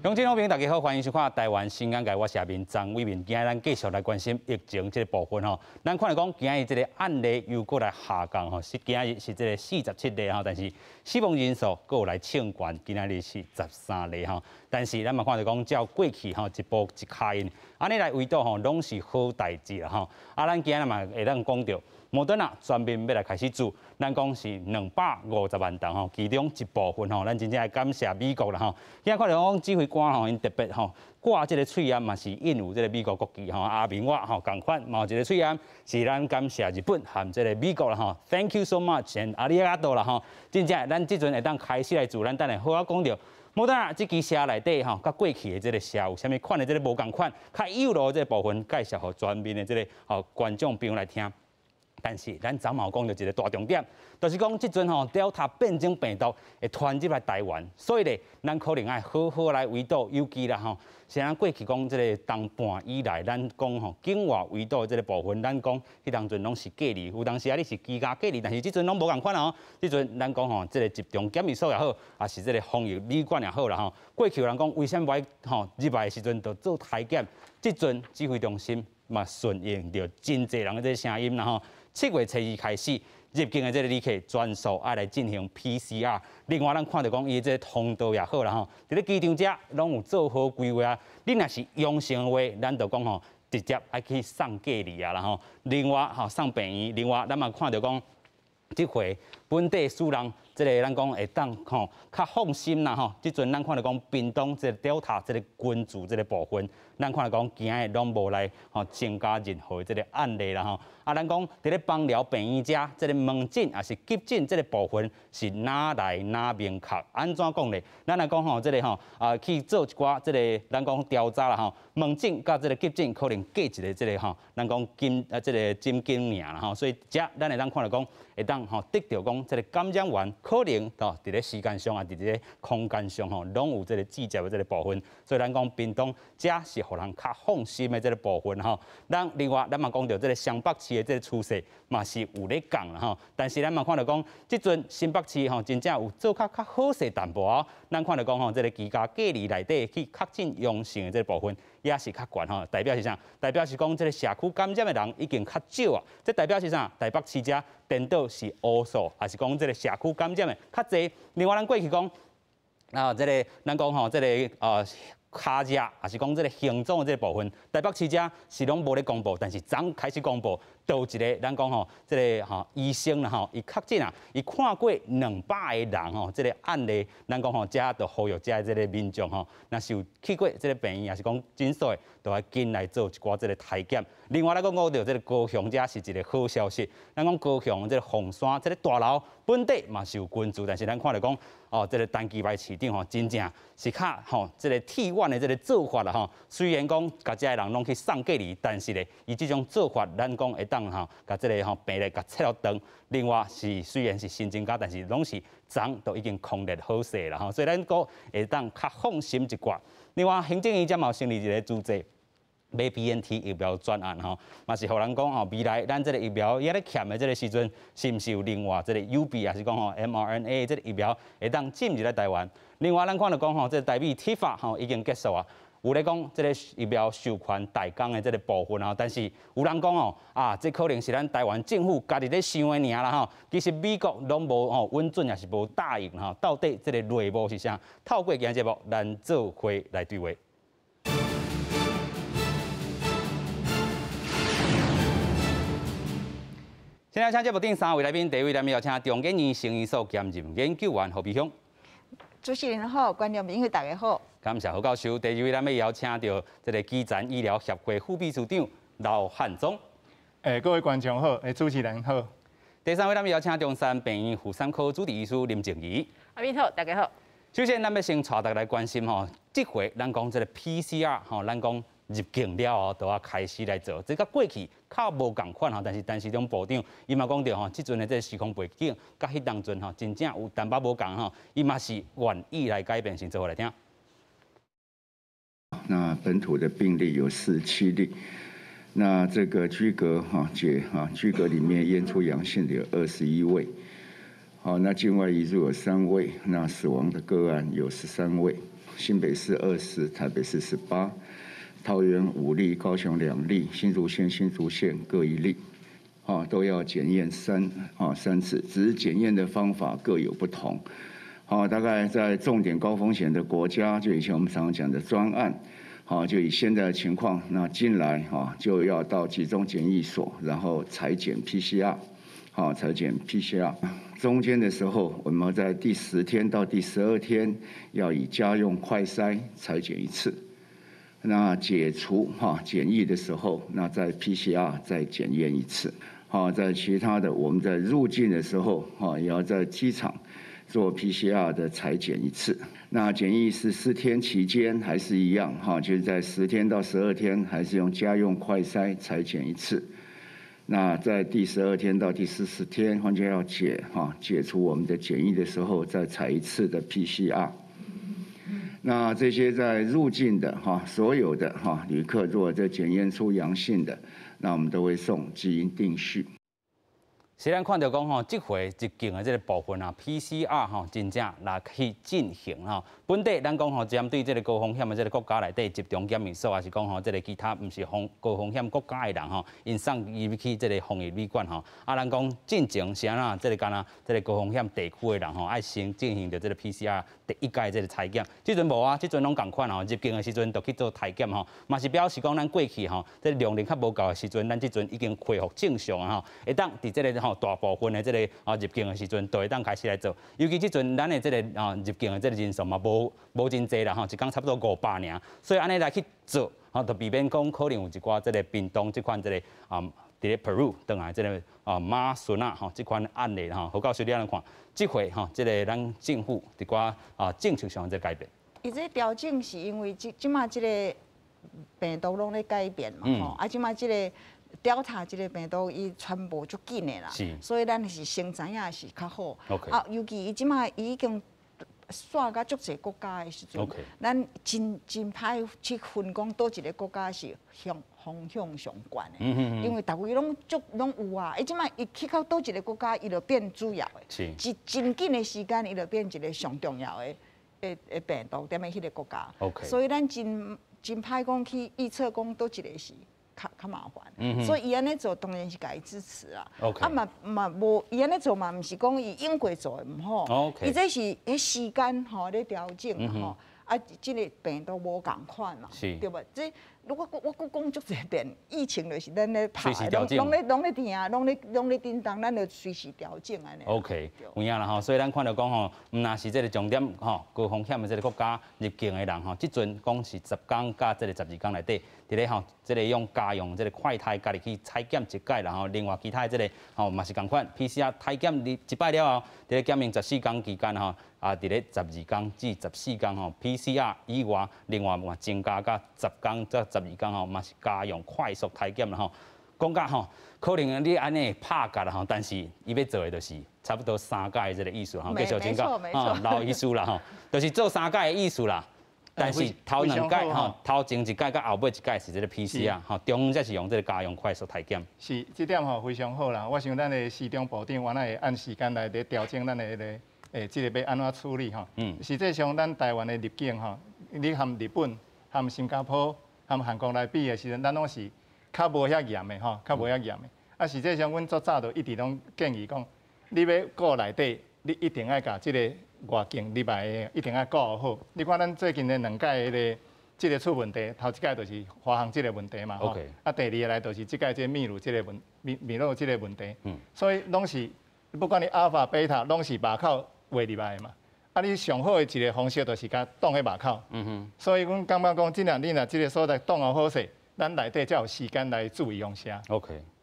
鄉親好朋友，大家好，歡迎收看《台灣新眼界》，我是阿明張偉民。今日咱繼續來關心疫情這個部分吼。咱看來講，今日這個案例又閣來下降吼，是今日是這個47例吼，但是死亡人數閣有來衝懸，今仔日是13例吼。但是咱嘛看著講，照過去吼一步一跤印，按呢來圍堵吼，攏是好代誌啦吼。啊，咱今日嘛會當講著，莫德納全面欲來開始注，咱講是250萬筒吼，其中一部分吼，咱真正愛感謝美國啦吼。今日看著講指揮官吼，𪜶特別吼掛這個喙罨嘛是印有這個美國國旗吼，阿明我吼仝款嘛有一個喙罨是咱感謝日本和這個美國啦吼。Thank you so much and ありがとう啦吼。真正咱這陣會當開始來注，咱等下好好講著。莫德納這支射內底吼，佮過去的這個射有啥物款的這個無仝款，較幼路這個部分介紹予全面的這個吼觀眾朋友來聽。但是咱昨嘛有講著一個大重點，就是講這陣吼 Delta 變種病毒會傳入來台灣，所以咧，咱可能愛好好來圍堵，尤其啦吼，像咱過去講這個冬半以來，咱講吼境外圍堵這個部分，咱講彼當陣攏是隔離，有當時啊你是居家隔離，但是這陣攏無仝款哦。這陣咱講吼，這個集中檢疫所也好，抑是這個防疫旅館也好啦吼。過去有人講為啥物無吼入來的時陣就做篩檢，這陣指揮中心嘛順應著真濟人的這個聲音啦吼。7月初2開始，入境的這個旅客全數愛來進行 PCR。另外，咱看著講伊這個通道也好啦吼，佇咧機場遮攏有做好規劃啊。你若是陽性的話，咱就講吼，直接愛去送隔離啊啦吼。另外吼送病院。另外，咱嘛看著講，這回本地私人這個咱講會當吼較放心啦吼。這陣咱看著講屏東這個 Delta 這個根治這個部分，咱看著講今日攏無來吼增加任何這個案例啦吼。啊，咱講佇咧枋寮病院遮，這個門診抑是急診這個部分是哪來哪明確？按怎講咧？咱來講吼，這個吼啊去做一寡這個咱講調查啦吼。門診佮這個急診可能隔一個這個吼，咱講金啊這個診間爾啦吼。所以遮咱會當看著講，會當吼得著講這個感染源可能吼佇咧時間上抑佇咧空間上吼，攏有這個直接的這個部分。所以咱講屏東遮是予人較放心的這個部分吼。咱另外咱嘛講著這個雙北市的這個趨勢嘛是有咧降啦吼。但是咱嘛看著講，這陣新北市吼真正有做較較好勢淡薄仔。咱看著講吼，這個居家隔離內底去確診陽性的這個部分也是較懸吼。代表是啥？代表是講這個社區感染的人已經較少啊。這代表是啥？台北市遮顛倒是烏數，抑是講這個社區感染的較濟。另外，咱過去講啊，這個咱講吼，這個跤跡，抑是講這個行蹤的這個部分，台北市遮是攏無咧公布，但是昨開始公布，就有一個咱講吼，這個吼醫生啦吼，伊確診啊，伊看過200個人吼，這個案例，咱講吼，遮就呼籲遮這個民眾吼，若是有去過這個病院，抑是講診所的，就愛緊來做一寡這個篩檢。另外來講，講著這個高雄遮是一個好消息，咱講高雄這個鳳山這個大樓本底嘛是有根治，但是咱看著講哦，這個陳其邁市長吼，真正是較吼這個鐵腕的這個做法啦吼。雖然講共遮的人攏去送隔離，但是咧，伊這種做法，咱講會當吼，共這個吼病例共切落斷。另外是雖然是新增加，但是攏是昨都已經控制好勢啦吼，所以咱閣會當較放心一寡。另外，行政院遮嘛有成立一個組織，買 BNT 疫苗專案吼，嘛是予人講吼，未來咱這個疫苗猶咧欠的這個時陣，是毋是有另外這個 UB 抑是講吼 mRNA 這個疫苗會當進入來台灣？另外，咱看著講吼，這個台美 TIFA 吼已經結束啊。有咧講這個疫苗授權代工的這個部分吼，但是有人講哦，啊，這可能是咱台灣政府家己咧想的爾啦吼。其實美國攏無吼允准，抑是無答應吼。到底這個內幕是啥？透過今日節目，咱做伙來對話。現在請節目頂三位來賓，第一位咱們邀請中研院生醫所兼任研究員何美鄉。主持人好，觀眾朋友大家好。感謝何教授。第二位，咱欲邀請著這個基層醫療協會副秘書長劉漢宗。各位觀眾好，主持人好。第三位，咱欲邀請中山病院婦產科主治醫師林靜儀。阿明好，大家好。首先，咱欲先帶大家來關心吼，這回咱講這個 PCR 吼，咱講入境了後就愛開始來做，這佮過去較無仝款吼，但是陳時中部長伊嘛講著吼，這陣的這個時空背景，佮彼當陣吼，真正有淡薄無仝吼，伊嘛是願意來改變，先做伙來聽。那本土的病例有47例，那這個居隔哈解哈居隔裡面驗出陽性的有21位，好，那境外移入有3位，那死亡的個案有13位。新北市20，台北市18，桃園5例，高雄2例，新竹縣、新竹縣各1例，都要檢驗三次，只是檢驗的方法各有不同。好，大概在重點高風險的國家，就以前我們常常講的專案，好，就以現在的情況，那進來哈就要到集中檢疫所，然後採檢 PCR，好，採檢 PCR。中間的時候，我們在第10天到第12天要以家用快篩採檢一次。那解除哈檢疫的時候，那在 PCR 再檢驗一次。好，在其他的我們在入境的時候，哈也要在機場做 PCR 的採檢一次。那檢疫14天期間還是一樣，哈，就是在10天到12天還是用家用快篩採檢一次。那在第12天到第14天，換句要解除我們的檢疫的時候，再採一次的 PCR。那這些在入境的哈，所有的哈旅客，如果在檢驗出陽性的，那我們都會送基因定序。是咱看著講吼，這回入境的這个部分啊，PCR 吼，真正來去進行吼。本底咱講吼，針對這个高風險的這个國家內底集中檢疫所，抑是講吼，這个其他毋是風高風險國家的人吼，𪜶送入去這个防疫旅館吼。啊，咱講進前是按怎？這个敢若這个高風險地區的人吼，愛先進行著這个 PCR 第一擺這个採檢。這陣無啊，這陣攏仝款吼，入境的時陣就去做採檢吼，嘛是表示講咱過去吼，這个量能較無夠的時陣，咱這陣已經恢復正常啊吼，會當佇這个吼大部分的這个啊入境的時陣，就會當開始來做。尤其這陣咱的這个啊入境的這个人數嘛無真濟啦吼，一工差不多500爾，所以按呢來去做，吼，就避免講可能有一寡這个屏東這款這个啊，佇咧 Peru 轉來這个啊馬孫仔吼，這款案例吼，何教授你按怎看？這回吼，這个咱政府一寡啊政策上的這个改變。伊這調整是因為這這馬這个病毒攏咧改變嘛吼，啊這馬這个 Delta 這个病毒伊傳播足緊的啦，所以咱是先知影是較好。啊，尤其伊這馬伊已經紲甲足濟國家的時陣，咱真真歹去分講佗一个國家是向風險上懸的，因為逐位攏足攏有啊。伊這馬伊去到佗一个國家，伊就變主要的，一真緊的時間，伊就變一个上重要的的病毒踮咧彼个國家。所以咱真真歹講去預測講佗一个是較較麻煩，所以伊按呢做當然是共伊支持啊。啊嘛嘛無，伊按呢做嘛，毋是講伊永過做的毋好。伊這是彼時間吼咧調整吼，啊，這个病毒無仝款嘛，對無？這如果我閣講足濟遍，疫情就是咱咧拍，攏咧疼，攏咧叮當，咱就隨時調整按呢。 OK，有影啦吼，所以咱看著講吼，毋若是這个重點吼，高風險的這个國家入境的人吼，這陣講是10工佮這个12工內底，佇咧吼，這个用家用這个快篩家己去採檢一擺，然後另外其他的這个吼嘛是仝款 PCR 採檢一擺了後，佇咧檢驗14工期間吼，啊，佇咧12工至14工吼，PCR 以外，另外嘛增加到10工至12工吼，嘛是家用快速採檢啦吼。講甲吼，可能你按呢拍結啦吼，但是伊欲做的就是差不多三擺的這个意思吼，繼續請教啊，老醫師啦吼，就是做三擺的意思啦。但是頭兩擺吼，頭前一擺佮後尾一擺是這个 PCR 吼，中間才是用這个家用快速採檢。是，這點吼非常好啦。我想咱的時中部長原來會按時間來咧調整咱的彼个這个欲按怎處理吼。實際上，咱台灣的入境吼，你和日本、和新加坡、和韓國來比的時陣，咱攏是較無遐嚴的吼，較無遐嚴的。啊，實際上，阮足早就一直攏建議講，你欲顧內底，你一定愛共這个外境入來的一定愛顧好。你看咱最近的兩擺彼个這个出問題，頭一擺就是華航這个問題嘛，吼。啊，第二个來就是這擺這个秘魯這个問秘秘魯這个問題。所以攏是不管你 Alpha、Beta，攏是外口穢入來的嘛。啊，你上好的一个方式就是共擋彼外口。所以阮感覺講，這若你若這个所在擋予好勢，咱內底才有時間來注意風險。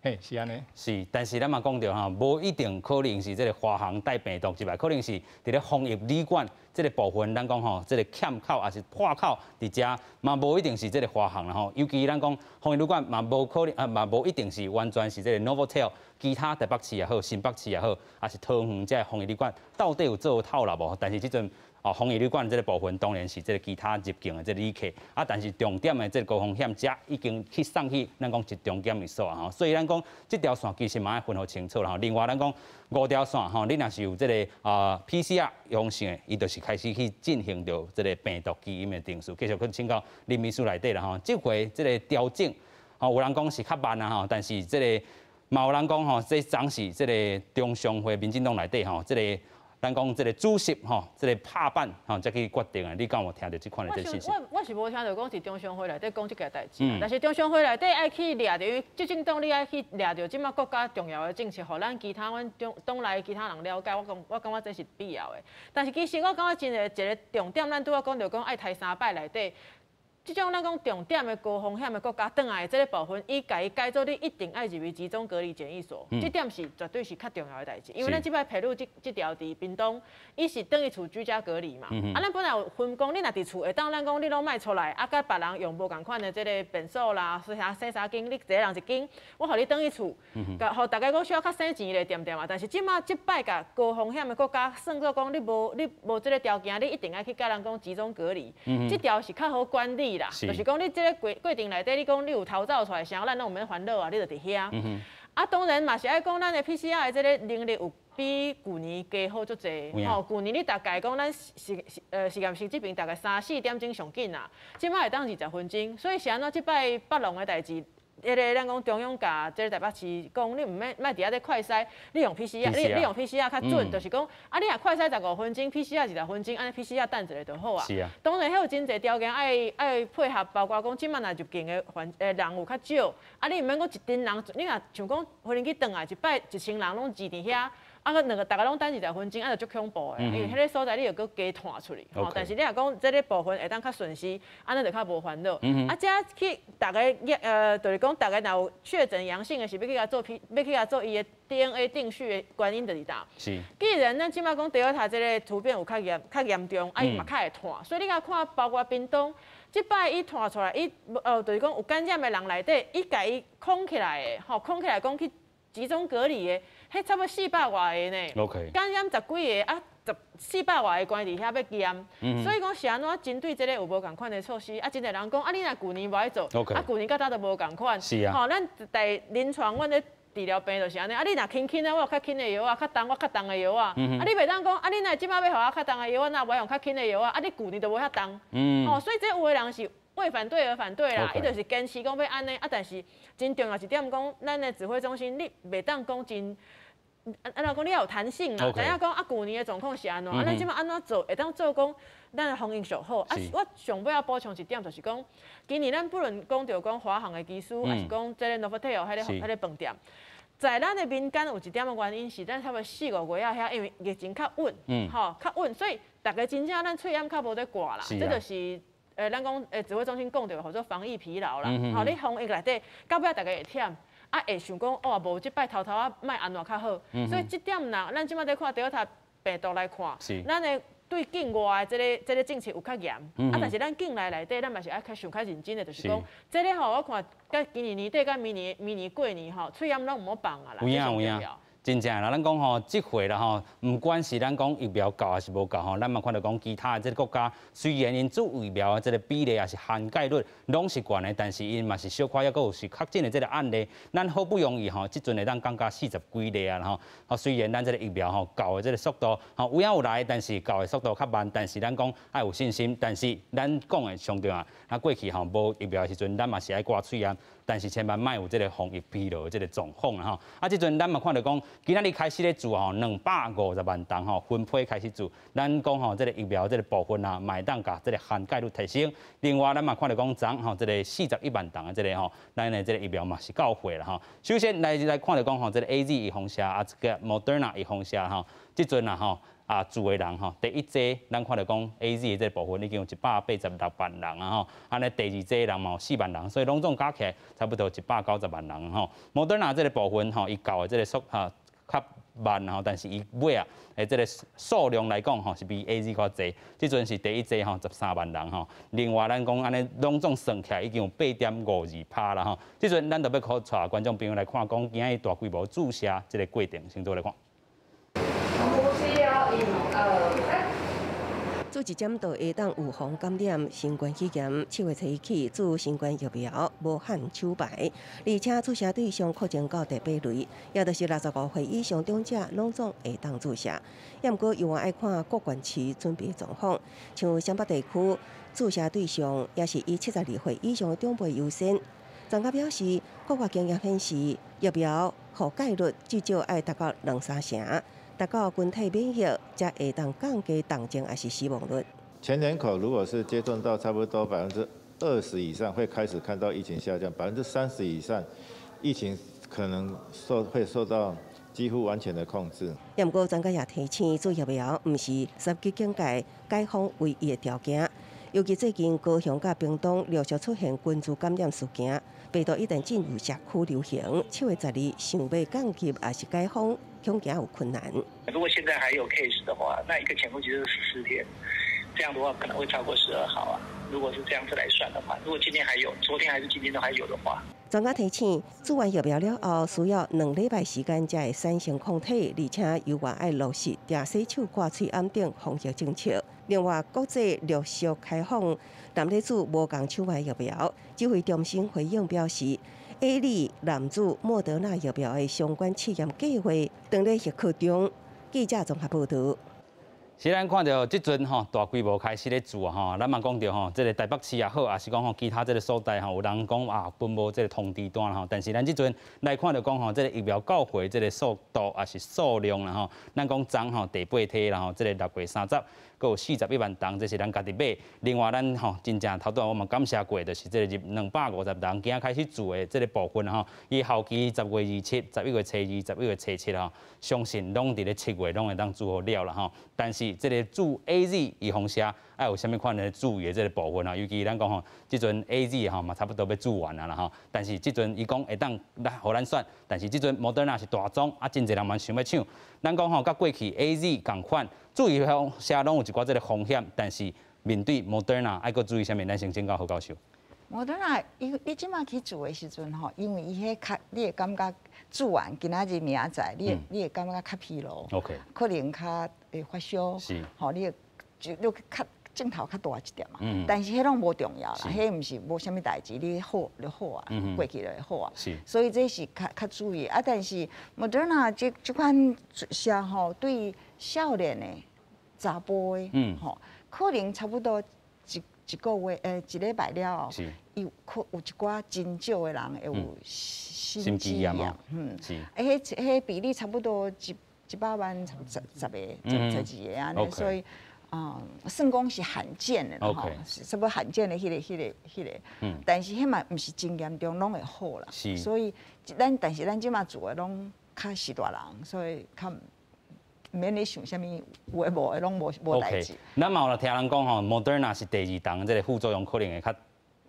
嘿，是按呢。是，但是咱嘛講著吼，無一定可能是這个華航帶病毒入來，可能是佇咧防疫旅館這个部分，咱講吼，這个欠口抑是破口佇遮，嘛無一定是這个華航啦吼。尤其咱講防疫旅館嘛無可能啊，嘛無一定是完全是這个 Novotel，其他台北市也好，新北市也好，抑是桃園這个防疫旅館，到底有做透漏無？但是這陣哦，防疫旅館這个部分當然是這个其他入境的這个旅客，啊，但是重點的這个高風險者已經去送去咱講集中檢疫所啊，吼，所以咱講這條線其實嘛愛分予清楚啦。另外，咱講五條線吼，你若是有這个PCR 陽性的，伊就是開始去進行著這个病毒基因的定序。繼續去請教林秘書內底啦吼，這回這个調整，吼，有人講是較慢啊吼，但是這个嘛有人講吼，這昨是這个中常會民進黨內底吼，這个咱講這个主席吼，這个拍板吼，才去決定的。你敢有聽著這款的這信息？我是無聽著講是中常會內底講這件代誌，但是中常會內底愛去掠著，因為執政黨你愛去掠著這馬國家重要的政策，予咱其他阮中黨內其他人了解。我講我感覺這是必要的。但是其實我感覺真個一個重點，咱拄仔講著講愛刣三擺內底。這種咱講重點的高風險的國家，轉來的這个部分，伊共伊改做你一定愛入去集中隔離檢疫所，這點是絕對是較重要的代誌。因為咱這擺披露這條佇屏東，伊是轉去厝居家隔離嘛。啊，咱本來有分講，你若佇厝會當，咱講你攏莫出來，啊，佮別人用無仝款的這个便所啦，啥洗衫間，你一个人一間，我予你轉去厝，予大家講小可較省錢咧，恬恬啊。但是這馬這擺共高風險的國家算做講你無這个條件，你一定愛去共人講集中隔離，這條是較好管理啦。就是講你這个過程內底，你講你有逃走出來，啥咱攏毋免煩惱啊，你就佇遐。啊，當然嘛是愛講咱的 PCR 的這个能力有比舊年加好足濟。吼，舊年你大概講咱實驗室這邊大概三四點鐘上緊啊，這馬會當20分鐘，所以是按怎這擺北龍的代誌？彼个咱講中央共這个台北市講，你毋免莫佇遐咧快篩，你用 PCR，你用 PCR 較準，就是講啊，你若快篩15分鐘，PCR 20分鐘，按呢 PCR 等一下就好啊。當然，彼有真濟條件愛配合，包括講這馬若入境的環人有較少，啊，你毋免講一陣人，你若像講飛機轉來一擺1000人攏擠佇遐。啊，閣兩个逐个攏等二十分鐘，啊，就足恐怖的，因為彼个所在你又閣加湠出去，吼。但是你若講這个部分會當較順勢，按呢就較無煩惱。啊，這去逐个就是講逐个若有確診陽性的，是欲去共做 P，欲去共做伊的 DNA 定序的原因就是佗。既然咱這馬講德爾塔這个突變有較嚴重，啊，伊嘛較會湠，所以你共看，包括屏東，這擺伊湠出來，伊就是講有感染的人內底，伊共伊囥起來的，吼，囥起來講去集中隔離的。彼差不多400外个呢，感染十幾个啊，四百外个關佇遐欲驗，所以講是按怎針對這个有無仝款的措施？啊，真濟人講啊，你若舊年無愛做，啊，舊年到今都無仝款。吼，咱在臨床，阮咧治療病就是按呢。啊，你若輕輕的，我有較輕的藥仔，較重我較重的藥仔。啊，你袂當講，啊，你若這馬欲予我較重的藥仔，若無用較輕的藥仔，啊，你舊年都無遐重。吼，所以這有的人是為反對而反對啦，伊就是堅持講欲按呢。啊，但是真重要一點講，咱的指揮中心你袂當講真。按怎講，你要有彈性啦，知影講啊，舊年的狀況是按怎，啊，咱這馬按怎做，會當做講咱的防疫上好。啊，我上尾要補充一點，就是講，今年咱不論講著講華航的機師，抑是講這个 Novotel 彼个飯店，在咱的民間有一點的原因是，咱差不多四五月仔遐，因為疫情較穩，吼，較穩，所以逐家真正咱喙罨較無咧掛啦，這就是。咱講指揮中心講著，號做防疫疲勞啦。吼，你防疫內底，到尾逐家會忝，啊會想講，哦，無這擺偷偷仔莫按怎較好。所以這點若咱這馬咧看德爾塔病毒來看，咱的對境外的這个政策有較嚴，啊，但是咱境內內底，咱嘛是愛較想較認真的，就是講，這个吼，我看佮今年年底佮明年過年吼，喙罨攏毋好放啊啦。有影有影。真正啦，咱講吼，這回啦吼，毋管是咱講疫苗夠抑是無夠吼，咱嘛看著講其他的這个國家，雖然𪜶注疫苗的這个比例抑是涵蓋率攏是懸的，但是𪜶嘛是小可猶閣有是確診的這个案例。咱好不容易吼，這陣會當降到40幾例啊吼。吼，雖然咱這个疫苗吼到的這个速度吼有影有來，但是到的速度較慢，但是咱講愛有信心。但是咱講的上重要，啊過去吼無疫苗的時陣，咱嘛是愛掛喙罨，但是千萬莫有這个防疫疲勞的這个狀況啦吼。啊，這陣咱嘛看著講，今仔日開始咧注吼，250萬筒吼分批開始注。咱講吼，這个疫苗這个部分啊，嘛會當共這个涵蓋率提升。另外，咱嘛看著講，昨吼這个41萬筒的這个吼，咱的這个疫苗嘛是到貨啦吼。首先來看著講吼，這个 AZ 預防射啊，這个 Moderna 預防射吼，這陣啊吼。啊，注的人吼，第一劑咱看著講 AZ 的這个部分已經有186萬人啊吼，按呢第二劑人嘛有4萬人，所以攏總加起來差不多190萬人吼。莫德納這个部分吼，伊到的這个速哈較慢吼，但是伊尾啊，這个數量來講吼，是比 AZ 較濟。這陣是第一劑吼，13萬人吼。另外咱講按呢攏總算起來已經有8.52%啦吼。這陣咱就欲閣帶觀眾朋友來看，講今仔日大規模注射這个過程，先做來看。注一針就會當預防感染新冠肺炎。7月初一起，注新冠疫苗無限手牌，而且注射對象擴增到第八類，也就是65歲以上長者攏總會當注射。也毋過，猶原愛看各縣市準備狀況，像雙北地區注射對象也是以72歲以上的長輩優先。專家表示，國外經驗顯示，疫苗覆蓋率至少愛達到兩三成，達到群體免疫，才會當降低重症抑是死亡率。全人口如果是接種到差不多20%以上，會開始看到疫情下降；30%以上，疫情可能會受到幾乎完全的控制。不過專家也提醒，注疫苗毋是三級警戒解封唯一的條件。尤其最近高雄佮屏東陸續出現群聚感染事件，病毒一旦進入社區流行，7月12想欲降級抑是解封，恐驚有困難。如果現在還有 case 的話，那一個潛伏期就是14天，這樣的話可能會超過12號啊。如果是這樣子來算的話，如果今天還有，昨天還是今天都還有的話。專家提醒，注完疫苗了後，需要2禮拜時間才會產生抗體，而且猶原愛落實定洗手、掛喙罨等防疫政策。另外，國際陸續開放男女注無仝廠牌疫苗，指揮中心回應表示，AZ男子莫德納疫苗的相關試驗計劃正咧協調中。記者綜合報導。是咱看著這陣吼大規模開始咧注吼，咱嘛講著吼，這個台北市也好，抑是講吼其他這個所在吼，有人講啊，分無這個通知單吼，但是咱這陣來看著講吼，這個疫苗到貨這個速度抑是數量啦吼，咱講昨吼第八梯啦吼，這個6月30，閣有41萬人，這是咱家己買。另外咱吼真正頭拄我嘛感謝過，就是這個入250人今仔開始注的這個部分吼，伊效期10月27、11月初二、11月初七吼，相信攏佇咧7月攏會當注好了啦吼。但是這個注 AZ 預防射，愛有啥物款的注意的這個部分啊？尤其咱講吼，這陣 AZ 吼嘛差不多欲注完啊啦吼。但是這陣伊講會當來予咱選，但是這陣莫德納是大宗，啊，真濟人嘛想欲搶。咱講吼，佮過去 AZ 仝款，注預防射攏有一寡這個風險，但是面對莫德納愛閣注意啥物？咱先請教何教授。莫德納，伊你這馬去注的時陣吼，因為伊彼較，你會感覺注完今仔日明仔載，你會感覺較疲勞可能較會發燒，吼，你會就你較症頭較大一點嘛。但是彼攏無重要啦，彼毋是無啥物代誌，你好就好啊，過去就會好啊。所以這是較較注意啊。但是莫德納這款射吼，對少年的查埔的，吼，可能差不多一個月，一禮拜了後，伊可有一寡真少的人會有心肌炎，彼彼比例差不多一百萬十個、十二個按呢，所以啊，算講是罕見的吼，是差不多罕見的彼個，但是彼嘛毋是真嚴重，攏會好啦。所以咱但是咱這馬注的攏較是大人，所以較毋免咧想啥物有的無的，攏無代誌。咱嘛有來聽人講吼，莫德納是第二筒，這個副作用可能會較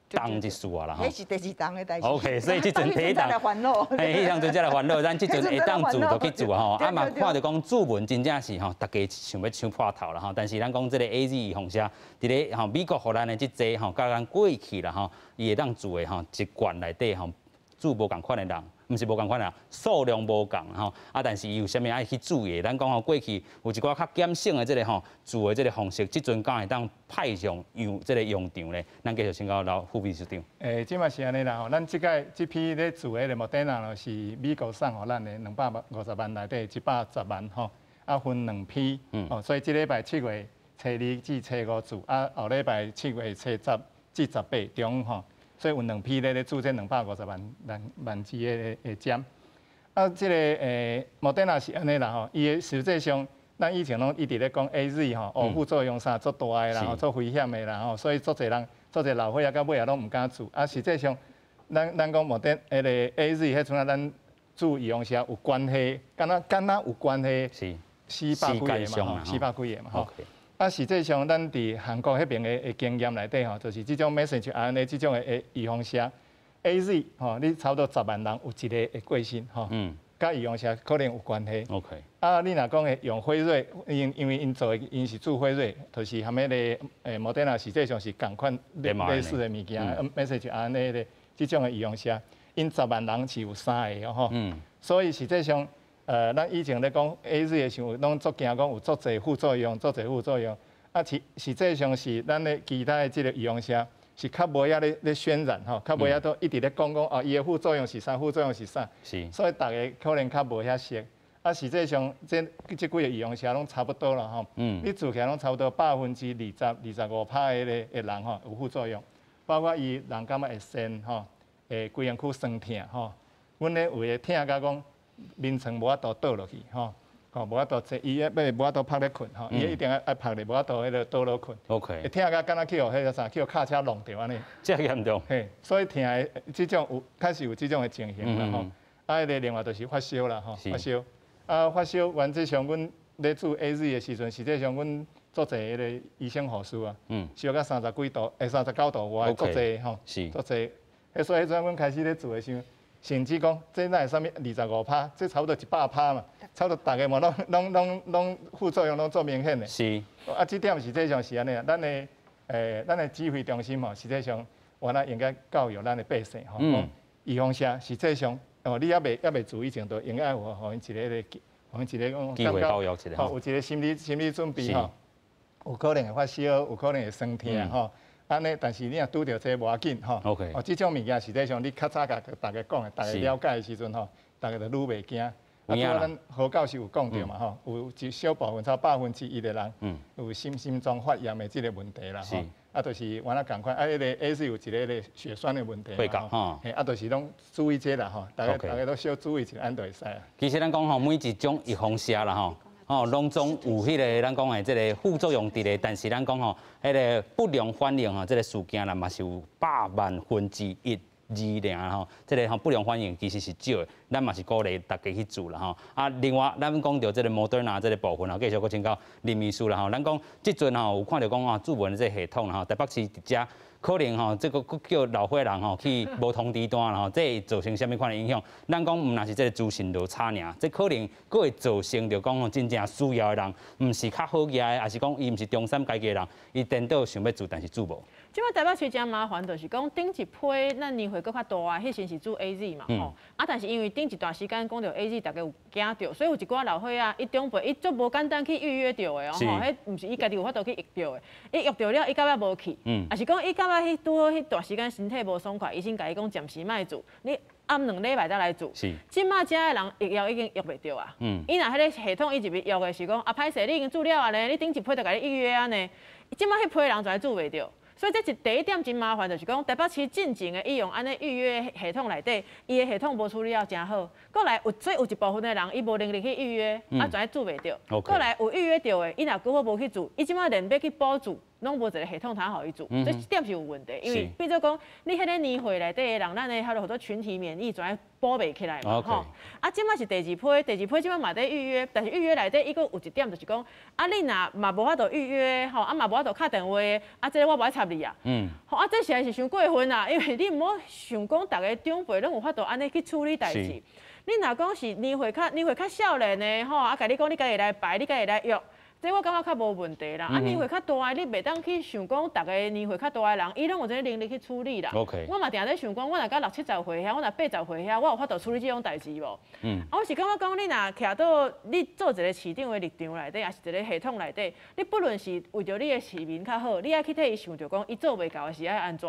重一絲啊啦吼。彼是第二筒的代誌。 OK，所以這陣第一筒來煩惱。嘿，彼當陣才來煩惱，咱這陣會當注就去注吼。啊嘛看著講注文真正是吼，大家想欲搶破頭啦吼。但是咱講這個 AZ 預防射，佇咧吼美國予咱的這劑吼，佮咱過去啦吼，伊會當注的吼，一罐內底吼注無仝款的人。毋是無仝款啦，數量無仝吼，啊，但是伊有啥物愛去注意的？咱講吼，過去有一寡較減省的這個吼注的這個方式，這陣敢會當派上用這個用場咧？咱繼續請教老副秘書長。這馬是按呢啦吼，咱這擺這批咧注的莫德納咯，是美國送予咱的250萬內底110萬吼，啊分兩批，哦，所以這禮拜7月初二至初五注，啊後禮拜7月初十至十八中吼。所以有兩批咧注這250萬劑的針。啊，這個莫德納是按呢啦吼，伊的實際上，咱以前攏一直咧講 AZ 吼，哦副作用啥足大的啦，吼足危險的啦吼，所以足濟人，足濟老歲仔到尾仔攏毋敢注。啊，實際上，咱講莫德彼個 AZ 彼陣仔咱注預防射有關係，敢若有關係，400幾個嘛，吼，400幾個嘛，吼。啊，實際上，咱佇韓國彼邊的經驗內底吼，就是這種 messenger RNA 這種的預防射 AZ 吼，你差不多10萬人有一個會過身吼，佮預防射可能有關係。 啊，你若講會用輝瑞，因為𪜶做的𪜶是注輝瑞，就是含彼個莫德納實際上是仝款類似的物件，messenger RNA 的這種的預防射，𪜶10萬人是有三個吼。所以實際上，咱以前咧講 AZ 的時候，攏足驚講有足濟副作用，足濟副作用。啊，實際上是咱的其他的這個預防射是較無遐咧渲染吼，較無遐都一直咧講講哦，伊的副作用是啥，副作用是啥，所以大家可能較無遐熟。啊，實際上這幾個預防射攏差不多啦吼，你做起來攏差不多20%、25%的人吼有副作用，包括伊人感覺會痠吼，會規身軀酸痛吼，阮咧有的疼甲講眠床無法度倒落去吼。吼，無法度坐，伊欲無法度趴咧睏吼，伊一定愛趴咧，無法度彼個倒落睏。會疼甲敢若去予彼個啥，去予卡車挵著按呢。遮嚴重。嘿，所以疼的這種有確實有這種的情形啦吼。啊，彼個另外就是發燒啦吼，發燒。啊，發燒原則上阮咧注 AZ 的時陣，實際上阮足濟彼個醫生護士啊，燒到30幾度，39度外，足濟吼，足濟。所以彼陣阮開始咧做的時陣，甚至講這哪會啥物25%，這差不多100%嘛，差不多逐个嘛攏副作用攏足明顯的。啊，這點實際上是按呢，咱的指揮中心吼，實際上原來應該教育咱的百姓吼，講預防射實際上哦，你猶未注以前，就應該有予𪜶一個，予𪜶一個講機會教育一下，吼，有一個心理準備吼，有可能會發燒，有可能會酸痛吼。按呢，但是你若拄著這無要緊吼。哦，這種物件實際上你較早共大家講的，大家了解的時陣吼，大家就愈袂驚。啊，拄仔咱何教授有講著嘛吼，有一小部分，差1%的人有心臟發炎的這個問題啦吼。啊，就是原來仝款，啊，彼個 AZ 有一個血栓的問題嘛吼。嘿，啊，就是攏注意這啦吼，大家都小注意一下，按就會使啊。其實咱講吼，每一種預防射啦吼。哦，攏總有彼個咱講的這個副作用佇咧，但是咱講吼，彼個不良反應吼，這個事件啦嘛是有百萬分之一二爾吼，這個吼不良反應其實是少的，咱嘛是鼓勵大家去注啦吼。啊，另外咱講著這個莫德納這個部分吼，繼續閣請教林醫師啦吼。咱講這陣吼有看著講啊，注文這個系統啦吼，台北市佇遮可能吼，這個閣叫老歲人吼去無通知單啦吼，這會造成啥物款的影響？咱講毋但是這個資訊落差爾，這可能閣會造成著講吼，真正需要的人，毋是較好額的，抑是講伊毋是中產階級的人，伊顛倒想欲注，但是注無。這擺台北市誠麻煩，就是講頂一批咱年歲閣較大，彼時是注 AZ 嘛吼，啊，但是因為頂一段時間講著 AZ，大家有驚著，所以有一寡老歲仔，伊長輩伊足無簡單去預約著的哦吼，彼毋是伊家己有法度去約著的，伊約著了，伊到尾無去，抑是講伊感覺彼拄好彼段時間身體無爽快，醫生共伊講暫時莫注，你暗2禮拜才來注。這擺遮的人約了已經約袂著啊。伊若彼個系統伊入去約的是講，啊歹勢，你已經注了啊呢，你頂一批就共你預約啊呢，這擺彼批人全注袂著。所以這是第一點真麻煩，就是講台北市進前的伊用按呢預約系統內底，伊的系統無處理了誠好。過來有所以有一部分的人伊無能力去預約，啊，全注袂著。過來有預約著的，伊若拄好無去注，伊這擺連欲去補注，攏無一個系統通予伊注，這點是有問題。因為變做講，你彼個年歲內底的人，咱的彼個號做群體免疫，全補袂起來嘛，吼。啊，這擺是第二批，第二批這擺嘛佇預約，但是預約內底伊閣有一點就是講，啊，你若嘛無法度預約，吼，啊嘛無法度敲電話，啊，這個我無愛插你啊。吼，啊，這實在是傷過分啊，因為你毋好想講，逐个長輩攏有法度按呢去處理代誌。你若講是年歲較少年的，吼，啊，共你講你家己來排，你家己來約。這我感覺較無問題啦。啊，年歲較大的，你袂當去想講，逐個年歲較大的人，伊攏有這個能力去處理啦。我嘛定咧想講，我若到六七十歲遐，我若80歲遐，我有法度處理這種代誌無？啊，我是感覺講，你若徛佗你做一個市長的立場內底，抑是一個系統內底，你不論是為著你的市民較好，你愛去替伊想著講，伊做袂到的時愛按怎？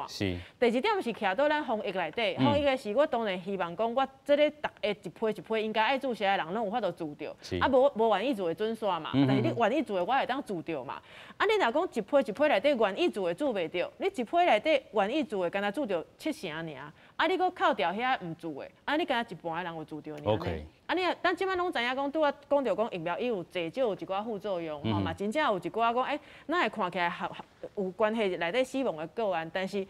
第二點是徛佗咱防疫內底，防疫的是我當然希望講，我這個逐个一批一批應該愛注射的人，攏有法度注著。啊，無願意注的準煞嘛，但是你願意注的，我會當注著嘛。啊，你若講一批一批內底願意注的注袂著，你一批內底願意注的，敢若注著七成爾，啊，你閣扣掉遐毋注的，啊，你敢若一半的人有注著爾。啊，你咱這擺攏知影講，拄仔講著講疫苗伊有濟少有一寡副作用，吼嘛，真正有一寡講，欸，哪會看起來合有關係內底死亡的個案，但是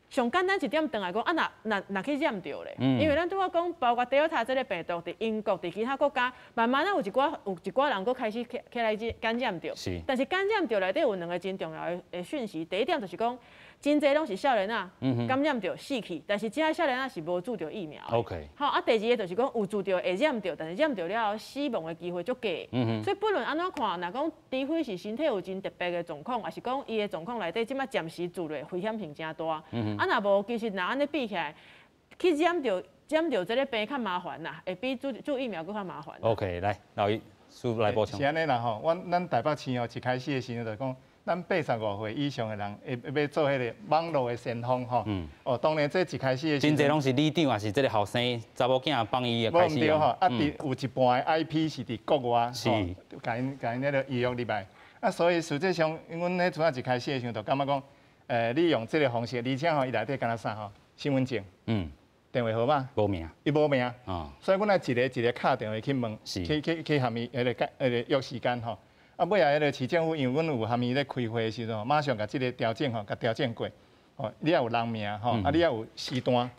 上簡單一點，轉來講，啊，若去染著咧，因為咱拄仔講，包括 Delta 這個病毒，佇英國、佇其他國家，慢慢仔有一寡人閣開始起來這感染著。但是感染著內底有兩個真重要的訊息，第一點就是講，真濟攏是少年仔感染著死去，但是這少年仔是無注著疫苗。 好，啊，第二個就是講有注著會染著，但是染著了後死亡的機會足低。所以不論按怎看，若講除非是身體有真特別的狀況，抑是講伊的狀況內底這擺暫時注落危險性誠大。啊，若無其實若按呢比起來，去染著這個病較麻煩啦，會比注注疫苗閣較麻煩。 OK，來，老醫師來補充。是按呢啦吼，阮咱台北市哦，一開始的時陣就講。咱85歲以上的人會欲做彼个網路的先鋒吼。哦，當然這一開始的真濟攏是里長，抑是這个後生查某囝幫伊開始。無毋對吼，啊，佇有一半的 IP 是佇國外，共𪜶共𪜶彼个預約入來。啊，所以實際上，阮彼陣仔一開始的時陣就感覺講，你用這个方式，而且吼，伊內底敢若啥吼，身份證，電話號碼，無名，伊無名，所以阮愛一个一个敲電話去問，去去去含伊彼个彼个約時間吼。啊，尾仔彼个市政府，因為阮有含伊咧開會的時陣，馬上共這个調整吼，共調整過。吼，你愛有人名吼，啊，你愛有時段、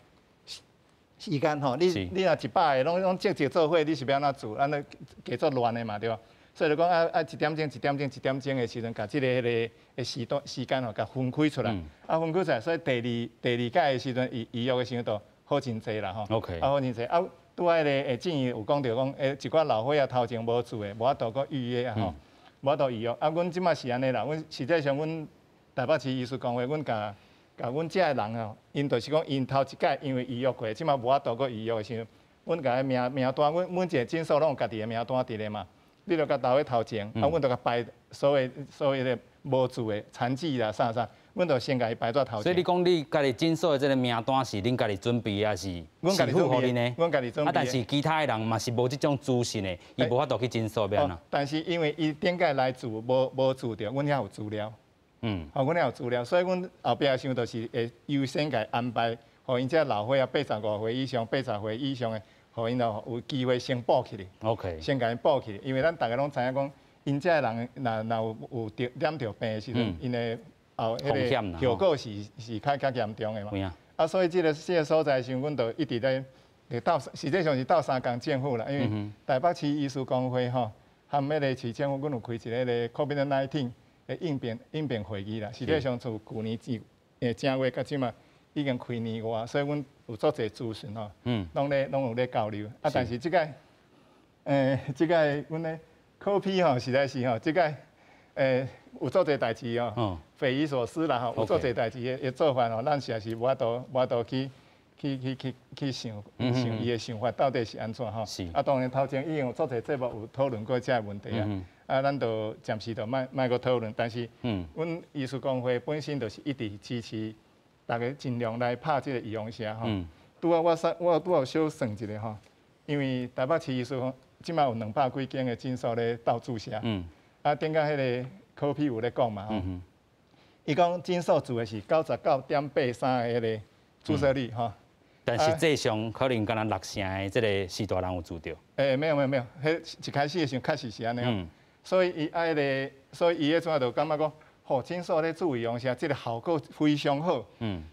時間吼，你你若100個攏攏積極做伙，你是欲按怎做？按呢加做亂的嘛，對無？所以就講啊啊，一點鐘、一點鐘、一點鐘的時陣，共這个彼个的時段時間吼，共分開出來。啊，分開出來，所以第二第二擺的時陣，預預約的時陣就好真濟啦吼。啊，好真濟啊，拄仔彼个會建議有講著講，一寡老歲仔頭前無注的，無法度閣預約啊吼，無法度預約。啊，阮這擺是按呢啦，阮實際上阮台北市醫師公會，阮共共阮遮的人吼，𪜶就是講𪜶頭一擺因為預約過，這擺無法度閣預約的時陣，阮共伊名名單，阮每一个診所攏有家己的名單佇咧嘛，你著共留咧頭前，啊，阮著共排所謂所謂的無注的殘疾啦啥啥，阮著先共伊排在頭前。所以你講你家己診所的這个名單是恁家己準備的，抑是市府予恁的？阮家己準備。啊，但是其他的人嘛是無這種資訊的，伊無法度去診所欲按怎？但是因為伊頂擺來注無無注著，阮遐有資料。吼，阮遐有資料，所以阮後壁想就是會優先共伊安排，予𪜶這老歲仔85歲以上、80歲以上的，予𪜶就有機會先報起來。 先共𪜶報起來，因為咱逐个攏知影講，𪜶這人若若有有著染著病的時陣，𪜶的後彼個後果是是較較嚴重的嘛。啊，所以這个這个所在時，阮就一直咧鬥，實際上是鬥相共政府啦，因為台北市醫師公會吼，含彼个市政府，阮有開一个彼個 COVID-19 的應變應變會議啦。實際上從舊年正月到這馬已經開年外，所以阮有足濟資訊吼，攏咧攏有咧交流。啊，但是這個這個阮咧柯 P 吼，實在是吼，這個有足濟代誌哦，匪夷所思啦吼，有足濟代誌的做法吼，咱實在是無法度無法度去去去去去想想伊的想法到底是按怎吼。啊，當然頭前已經有足濟節目有討論過這个問題啊。啊，咱就暫時就莫莫閣討論，但是，阮醫師公會本身就是一直支持逐家盡量來拍這個預防射吼。拄仔我算我拄仔有小算一下吼，因為台北市醫師公這馬有200幾間的診所咧鬥注射。啊，頂擺彼个柯 P 有咧講嘛吼，伊講診所注的是99.83的彼個注射率吼。但實際上可能敢若六成的這个序大人有注著。沒有沒有沒有，彼一開始的時陣確實是按呢。所以伊愛彼个，所以伊彼陣就感覺講，吼，診所咧注預防射，這个效果非常好。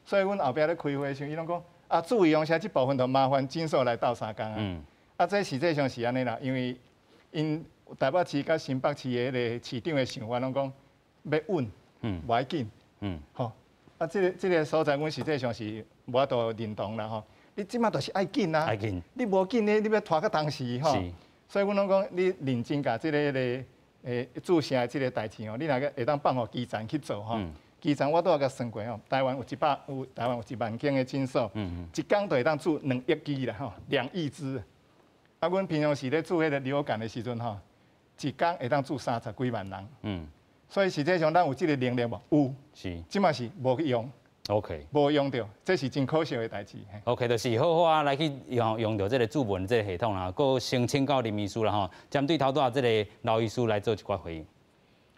所以阮後壁咧開會時，伊攏講，啊，注預防射這部分就麻煩診所來鬥相共啊。啊，這實際上是按呢啦，因為𪜶台北市佮新北市的彼个市長的想法攏講，欲穩，無愛緊。吼，啊，這个這个所在，阮實際上是無法度認同啦吼。你這馬就是愛緊啊！愛緊。你無緊呢，你欲拖到當時吼。所以阮攏講，你認真共這个彼个注射的這个代誌吼，你若會當放予基層去做吼。基層我拄仔共算過吼，台灣有一百有台灣有1萬間的診所，一工就會當注2億支啦吼，2億支。啊，阮平常時咧注彼个流感的時陣吼，一工會當注30幾萬人。所以實際上咱有這个能力無？有。這馬是無去用。 無用著，這是真可惜的代誌。 OK，就是好好啊，來去用用著這个注文這个系統啦，閣先請教林醫師啦吼，針對頭拄仔這个劉醫師來做一寡回應。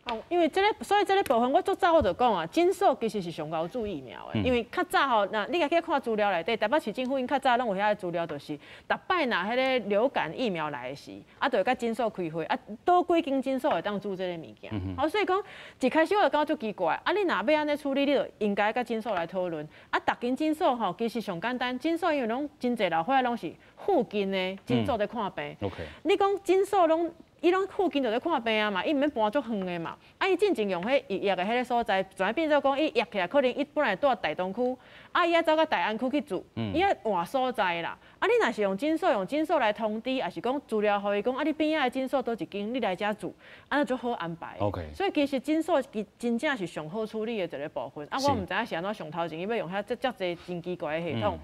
哦，因為這个，所以這个部分我足早我就講啊，診所其實是上𠢕注疫苗的，因為較早吼，若你若去看資料內底，台北市政府𪜶較早攏有遐个資料，就是逐擺若彼个流感疫苗來的時，啊，就會佮診所開會，啊，佗幾間診所會當注這个物件。好，所以講一開始我就感覺足奇怪，啊，你若欲按呢處理，你就應該佮診所來討論。啊，逐間診所吼，其實上簡單，診所因為攏真濟老歲仔攏是附近的診所佇看病。你講診所攏。伊攏附近就咧看病啊嘛，伊毋免搬足遠的嘛。啊，伊進前用彼預約的彼个所在，轉變做講伊約起來，可能伊本來住大東區，啊，伊愛走到大安區去住，伊愛換所在啦。啊，你若是用診所，用診所來通知，抑是講資料予伊講，啊，你邊仔的診所佗一間，你來遮住，按呢足好安排。所以其實診所其真正是上好處理的一个部分。啊，我毋知影是按怎上頭前伊欲用遐遮遮濟真奇怪的系統。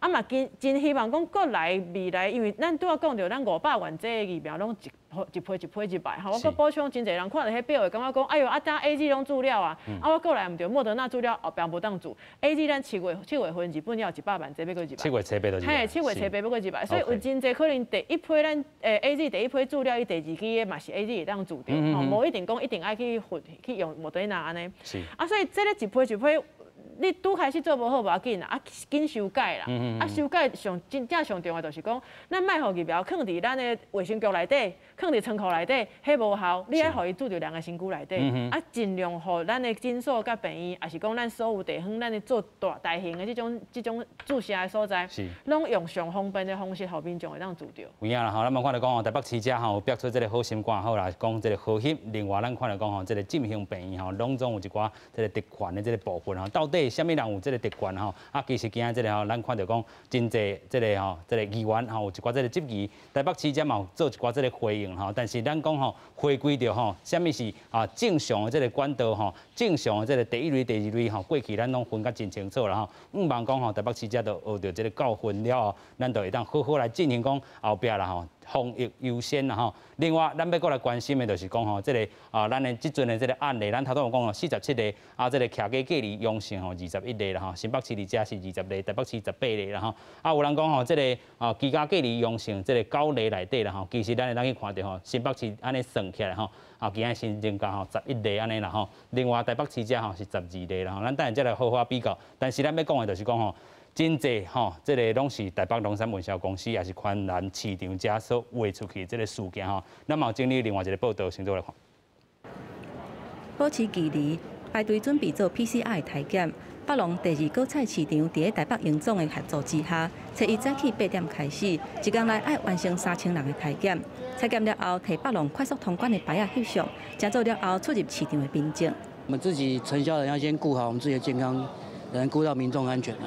啊嘛，真真希望講閣來未來，因為咱拄仔講著，咱500萬劑的疫苗攏一一批一批入來，吼，我閣補充，真濟人看著彼表會感覺講，哎喲，啊，等 AZ 攏注了啊，啊，我閣來毋著莫德納注了，後壁無當注，AZ 咱7月7月份日本了100萬劑欲閣入來。7月初八就入。嘿，7月初八欲閣入來，所以有真濟可能第一批咱AZ 第一批注了，伊第二支的嘛是 AZ 會當注著，吼，無一定講一定愛去去用莫德納按呢。啊，所以這个一批一批。你拄開始做無好無要緊啦，啊，緊修改啦，啊，修改上真正上重要就是講，咱莫予疫苗囥佇咱的衛生局內底，囥佇倉庫內底，彼無效，你愛予伊注佇人的身軀內底，啊，盡量予咱的診所佮病院，抑是講咱所有地方，咱的做大大型的這種注射的所在，攏用上方便的方式，予民眾會當注著。有影啦吼，咱嘛看著講吼，台北市遮吼有標出這个好心肝好啦，講這个和翕，另外咱看著講吼，這个振興病院吼，攏總有一寡這个特權的這个部分吼，到底啥物人有這个特權吼？啊，其實今仔這个吼，咱看著講真濟這个吼，這个議員吼有一寡這個質疑，台北市遮嘛有做一寡這个回應吼，但是咱講吼，回歸著吼，啥物是啊正常的這个管道吼，正常的這个第一類、第二類吼，過去咱攏分甲真清楚啦吼。毋茫講吼，台北市遮就學著這个教訓了後，咱就會當好好來進行講後壁啦吼。防疫優先啦吼，另外咱欲閣來關心的就是講吼，這个啊，咱的這陣的這个案例，咱頭拄有講吼，47例，啊，這个徛家隔離陽性吼，21例啦吼，新北市佇遮是20例，台北市18例啦吼，啊，有人講吼，這个啊，居家隔離陽性，這个9例內底啦吼，其實咱會當去看著吼，新北市按呢算起來吼，啊，今仔新增加吼11例按呢啦吼，另外台北市遮吼是12例啦吼，咱等下再來好好比較，但是咱欲講的就是講吼。真濟吼，這个攏是台北龍山運銷公司，也是寬南市場遮所畫出去這个事件吼。咱嘛有整理另外一个報道，先做來看。保持距離，排隊準備做 PCR 體檢。北龍第二果菜市場佇咧台北榮總的協助之下，初一早起8點開始，一工內愛完成3000人的體檢。採檢了後，提北龍快速通關的牌仔翕相，才做了後出入市場的民眾。我們自己承銷人要先顧好我們自己的健康。能顧到民眾安全啊，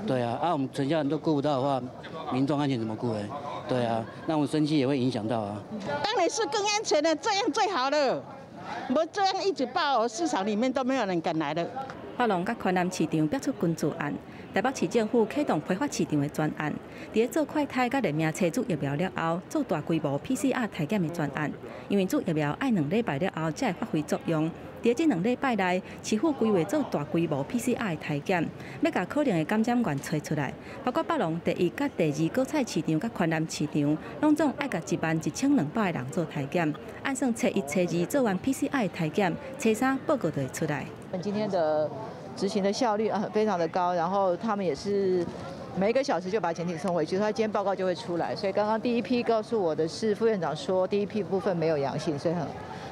對啊，啊我們承銷人都顧不到的話，民眾安全怎麼顧呢？對啊，那我們生計也會影響到啊。當然是更安全的，這樣最好了。無這樣一直爆，市場裡面都沒有人敢來了。北龍佮寬南市場標出群聚案，台北市政府啟動批發市場的專案，佇咧做快篩佮聯名車注疫苗了後，做大規模 PCR 體檢的專案，因為注疫苗愛2禮拜了後才會發揮作用。佇這2禮拜內，市府規劃做大規模 PCR 體檢，欲共可能的感染源揣出來，包括北龍第一佮第二果菜市場佮寬南市場，攏總愛共11,200個人做體檢。按算初一、初二做完 PCR 體檢，初三報告就會出來。今天的執行的效率啊非常的高，然後他們也是每一個小時就把檢體送回去，他今天報告就會出來。所以剛剛第一批告訴我的是副院長說，第一批部分沒有陽性，所以很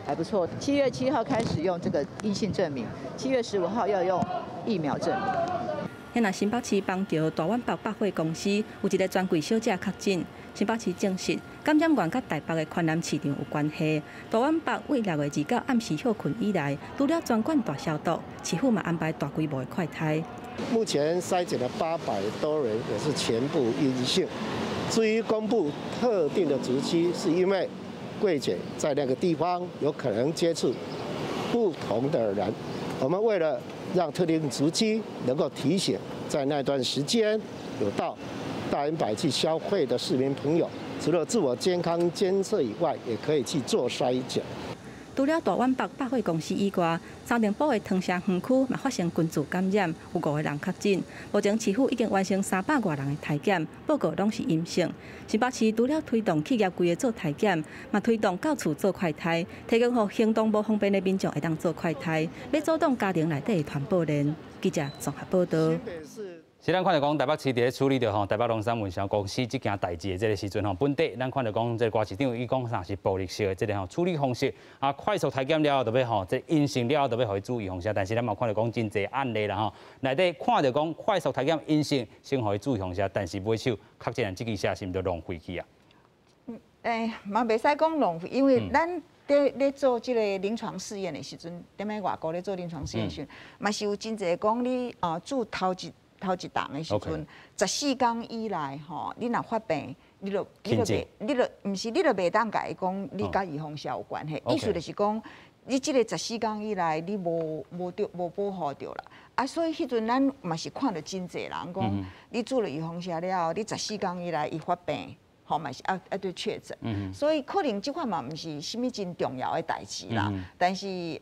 還不錯。7月7號開始用這個陰性證明，7月15號要用疫苗證明。遐若新北市板橋大宛北百貨公司有一个專櫃小姐確診，新北市證實感染源佮台北的寬南市場有關係。大宛北為6月29暗時歇睏以來，除了全館大消毒，市府嘛安排大規模的快篩。目前篩檢了800多人，也是全部陰性。至於公布特定的足跡，是因為櫃姐在那個地方有可能接觸不同的人，我們為了讓特定足跡能夠提醒，在那段時間有到大遠百去消費的市民朋友，除了自我健康監測以外，也可以去做篩檢。除了大宛北百貨公司以外，三重埔的湯城園區嘛發生群聚感染，有五個人確診。目前市府已經完成300外人的體檢，報告攏是陰性。新北市除了推動企業規个做體檢，嘛推動到厝做快篩，提供予行動無方便的民眾會當做快篩，欲阻擋家庭內底的傳播鏈。記者綜合報道。是咱看著講台北市佇咧處理著吼台北龍山運銷公司這件代誌的這个時陣吼，本地咱看著講這个郭市長伊講啥是暴力式的這个吼處理方式啊，快速體檢了後就欲吼這陰性了後就欲予伊注預防射，但是咱嘛看著講真濟案例啦吼，內底看著講快速體檢陰性，先予伊注預防射，但是尾手確診這支射是毋就浪費去啊？欸，嘛袂使講浪費，因為咱咧咧做這個臨床試驗的時陣，踮咧外國咧做臨床試驗時陣，嘛是有真濟講你啊注頭一針的時陣，14天以內吼，你若發病，你就袂，你就毋是你就袂當共伊講，你佮預防射有關係。意思就是講，你這个十四工以內，你無無著無保護著啦。啊，所以彼陣咱嘛是看著真濟人講，你注了預防射了後，你十四工以內伊發病，吼嘛是啊啊對確診。所以可能這款嘛毋是啥物真重要的代誌啦。但是有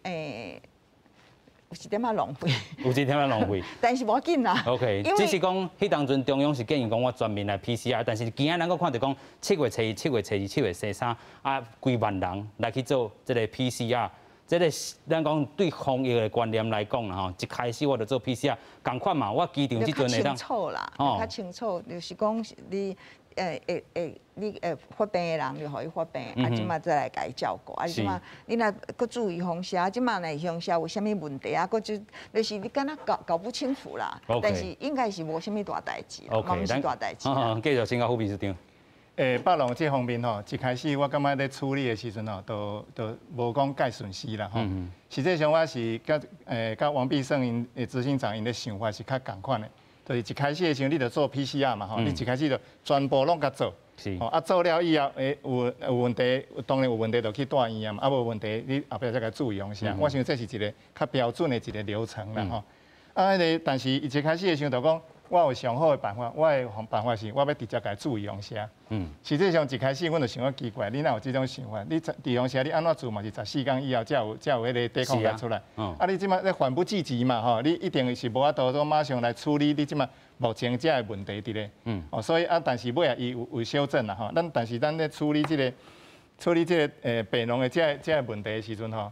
一點仔浪費。有一點仔浪費。但是無要緊啦。 OK，只是講彼當陣中央是建議講我全面來 PCR，但是今仔咱閣看著講7月初一、7月初二、7月初三啊，幾萬人來去做這个 PCR。這个咱講對防疫的觀念來講啦吼，一開始我就做 PCR，仝款嘛，我機場這陣會當。較清楚啦，較清楚，就是講你會會你會發病的人就予伊發病，啊，這馬再來共伊照顧，啊，這馬你若閣注預防射，這馬若預防射有啥物問題啊，閣就是你敢若搞搞不清楚啦。但是應該是無啥物大代誌，嘛毋是大代誌。繼續請教副秘書長。北農這方面吼，一開始我感覺咧處理的時陣吼，都無講蓋順序啦吼。實際上我是佮王必勝𪜶的執行長𪜶的想法是較仝款的，就是一開始的時候你就做 PCR 嘛吼，你一開始就全部攏共做，啊做了以後，有問題，當然有問題就去帶院啊嘛，啊無問題你後壁再共注預防射。我想這是一個較標準的一個流程啦吼。啊，彼个，但是伊一開始的時候就講，我有上好的辦法，我的辦法是，我欲直接共注預防射。實際上一開始阮就想講奇怪，你哪有這種想法？你預防射你按怎注嘛是十四工以後才有才有彼个抵抗力出來。啊，你這馬咧緩不濟急嘛吼，你一定是無法度說馬上來處理你這馬目前這个問題佇咧。哦，所以啊，但是尾仔伊有修正啦吼。咱但是咱咧處理這个處理這个病農的這這个問題的時陣吼，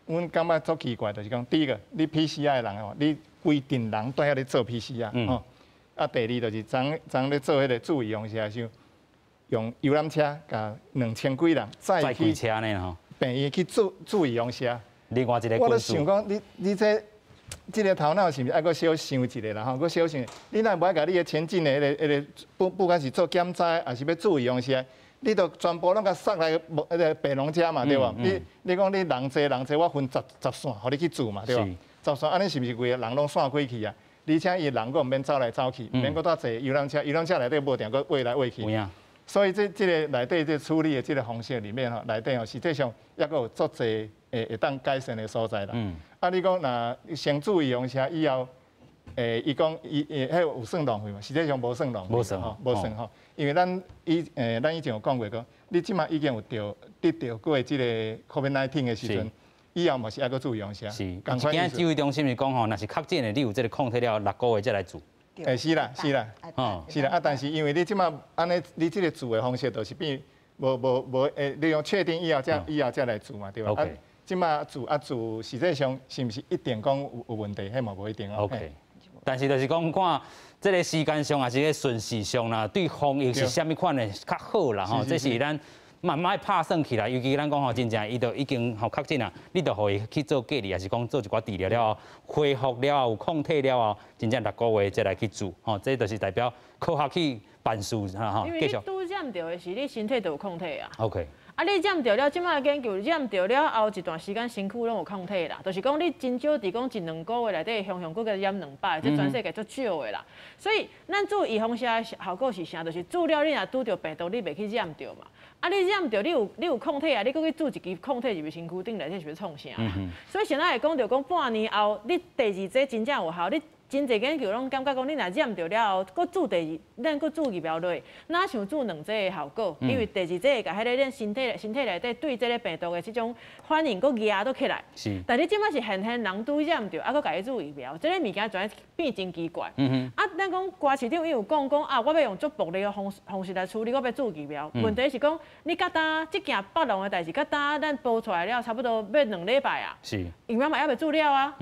阮感覺足奇怪，就是講第一個，你 PCR 的人吼，你規陣人蹛遐咧做 PCR 吼。啊，第二就是昨昨咧做彼个注預防射的時候，用遊覽車共2000幾人載去車呢吼，病院去注注預防射。另外一个我咧想講，你這這个頭腦是毋是愛閣小想一下啦吼？閣小想，你若無愛共你的前進的彼个彼个不不管是做檢查，抑是欲注預防射，你都全部攏共塞來彼个病房遮嘛，對無？你講你人濟人濟，我分十十線，予你去注嘛，對無？十線按呢是毋是規个人攏散開去啊？而且伊人閣毋免走來走去，毋免閣搭坐遊覽車，遊覽車內底無定閣喂來喂去。所以這這个內底這處理的這个方式裡面吼，內底吼實際上抑閣有足濟會會當改善的所在啦。啊，你講若先注預防射以後，伊講伊彼有算浪費無？實際上無算浪費，無算吼，無算吼。因為咱以咱以前有講過講，你這馬已經有著得著過這个 COVID-19 的時陣。以後嘛是愛閣注預防射。是，今仔指揮中心是講吼，若是確診的，你有這个抗體了，6個月才來注。是啦，是啦，是啦。啊，但是因為你這馬按呢，你這个注的方式就是變無無無你用確定以後才以後才來注嘛，對吧？ OK。這馬注啊注，實際上是毋是一定講有有問題？彼嘛無一定哦。 OK。但是就是講看這个時間上，抑是個順序上啦，對防疫是啥物款的較好啦吼，這是咱。嘛莫拍算起來，尤其咱講吼，真正伊就已經吼確診啊，你就予伊去做隔離，抑是講做一寡治療了後，恢復了後有抗體了後，真正六個月才來去注，吼，這就是代表科學去辦事哈吼。因為你拄染著的是你身體就有抗體啊。 OK。啊，你染著了，這馬研究染著了後一段時間，身軀攏有抗體啦。就是講你真少佇講一兩個月內底，雄雄閣共染兩擺，這全世界足少的啦。所以咱注預防射的效果是啥？就是注了你若拄著病毒，你袂去染著嘛。啊，你染著你有你有抗體啊，你閣去注一支抗體入去身軀頂內底是欲創啥？所以現在會講著講半年後，你第二劑真正有效，你真濟研究攏感覺講，你若染著了後，閣注第二，咱閣注疫苗落，哪像注兩劑的效果？因為第二劑會共彼个咱身體身體內底對這个病毒的這種反應閣壓倒起來。但你這馬是現現人拄染著，啊，閣共伊注疫苗，這个物件全變真奇怪。啊，咱講郭市長伊有講講啊，我欲用足暴力的方方式來處理，我欲注疫苗。問題是講，你佮今這件北農的代誌，佮今咱報出來了，差不多欲兩禮拜啊。疫苗嘛猶未注了啊。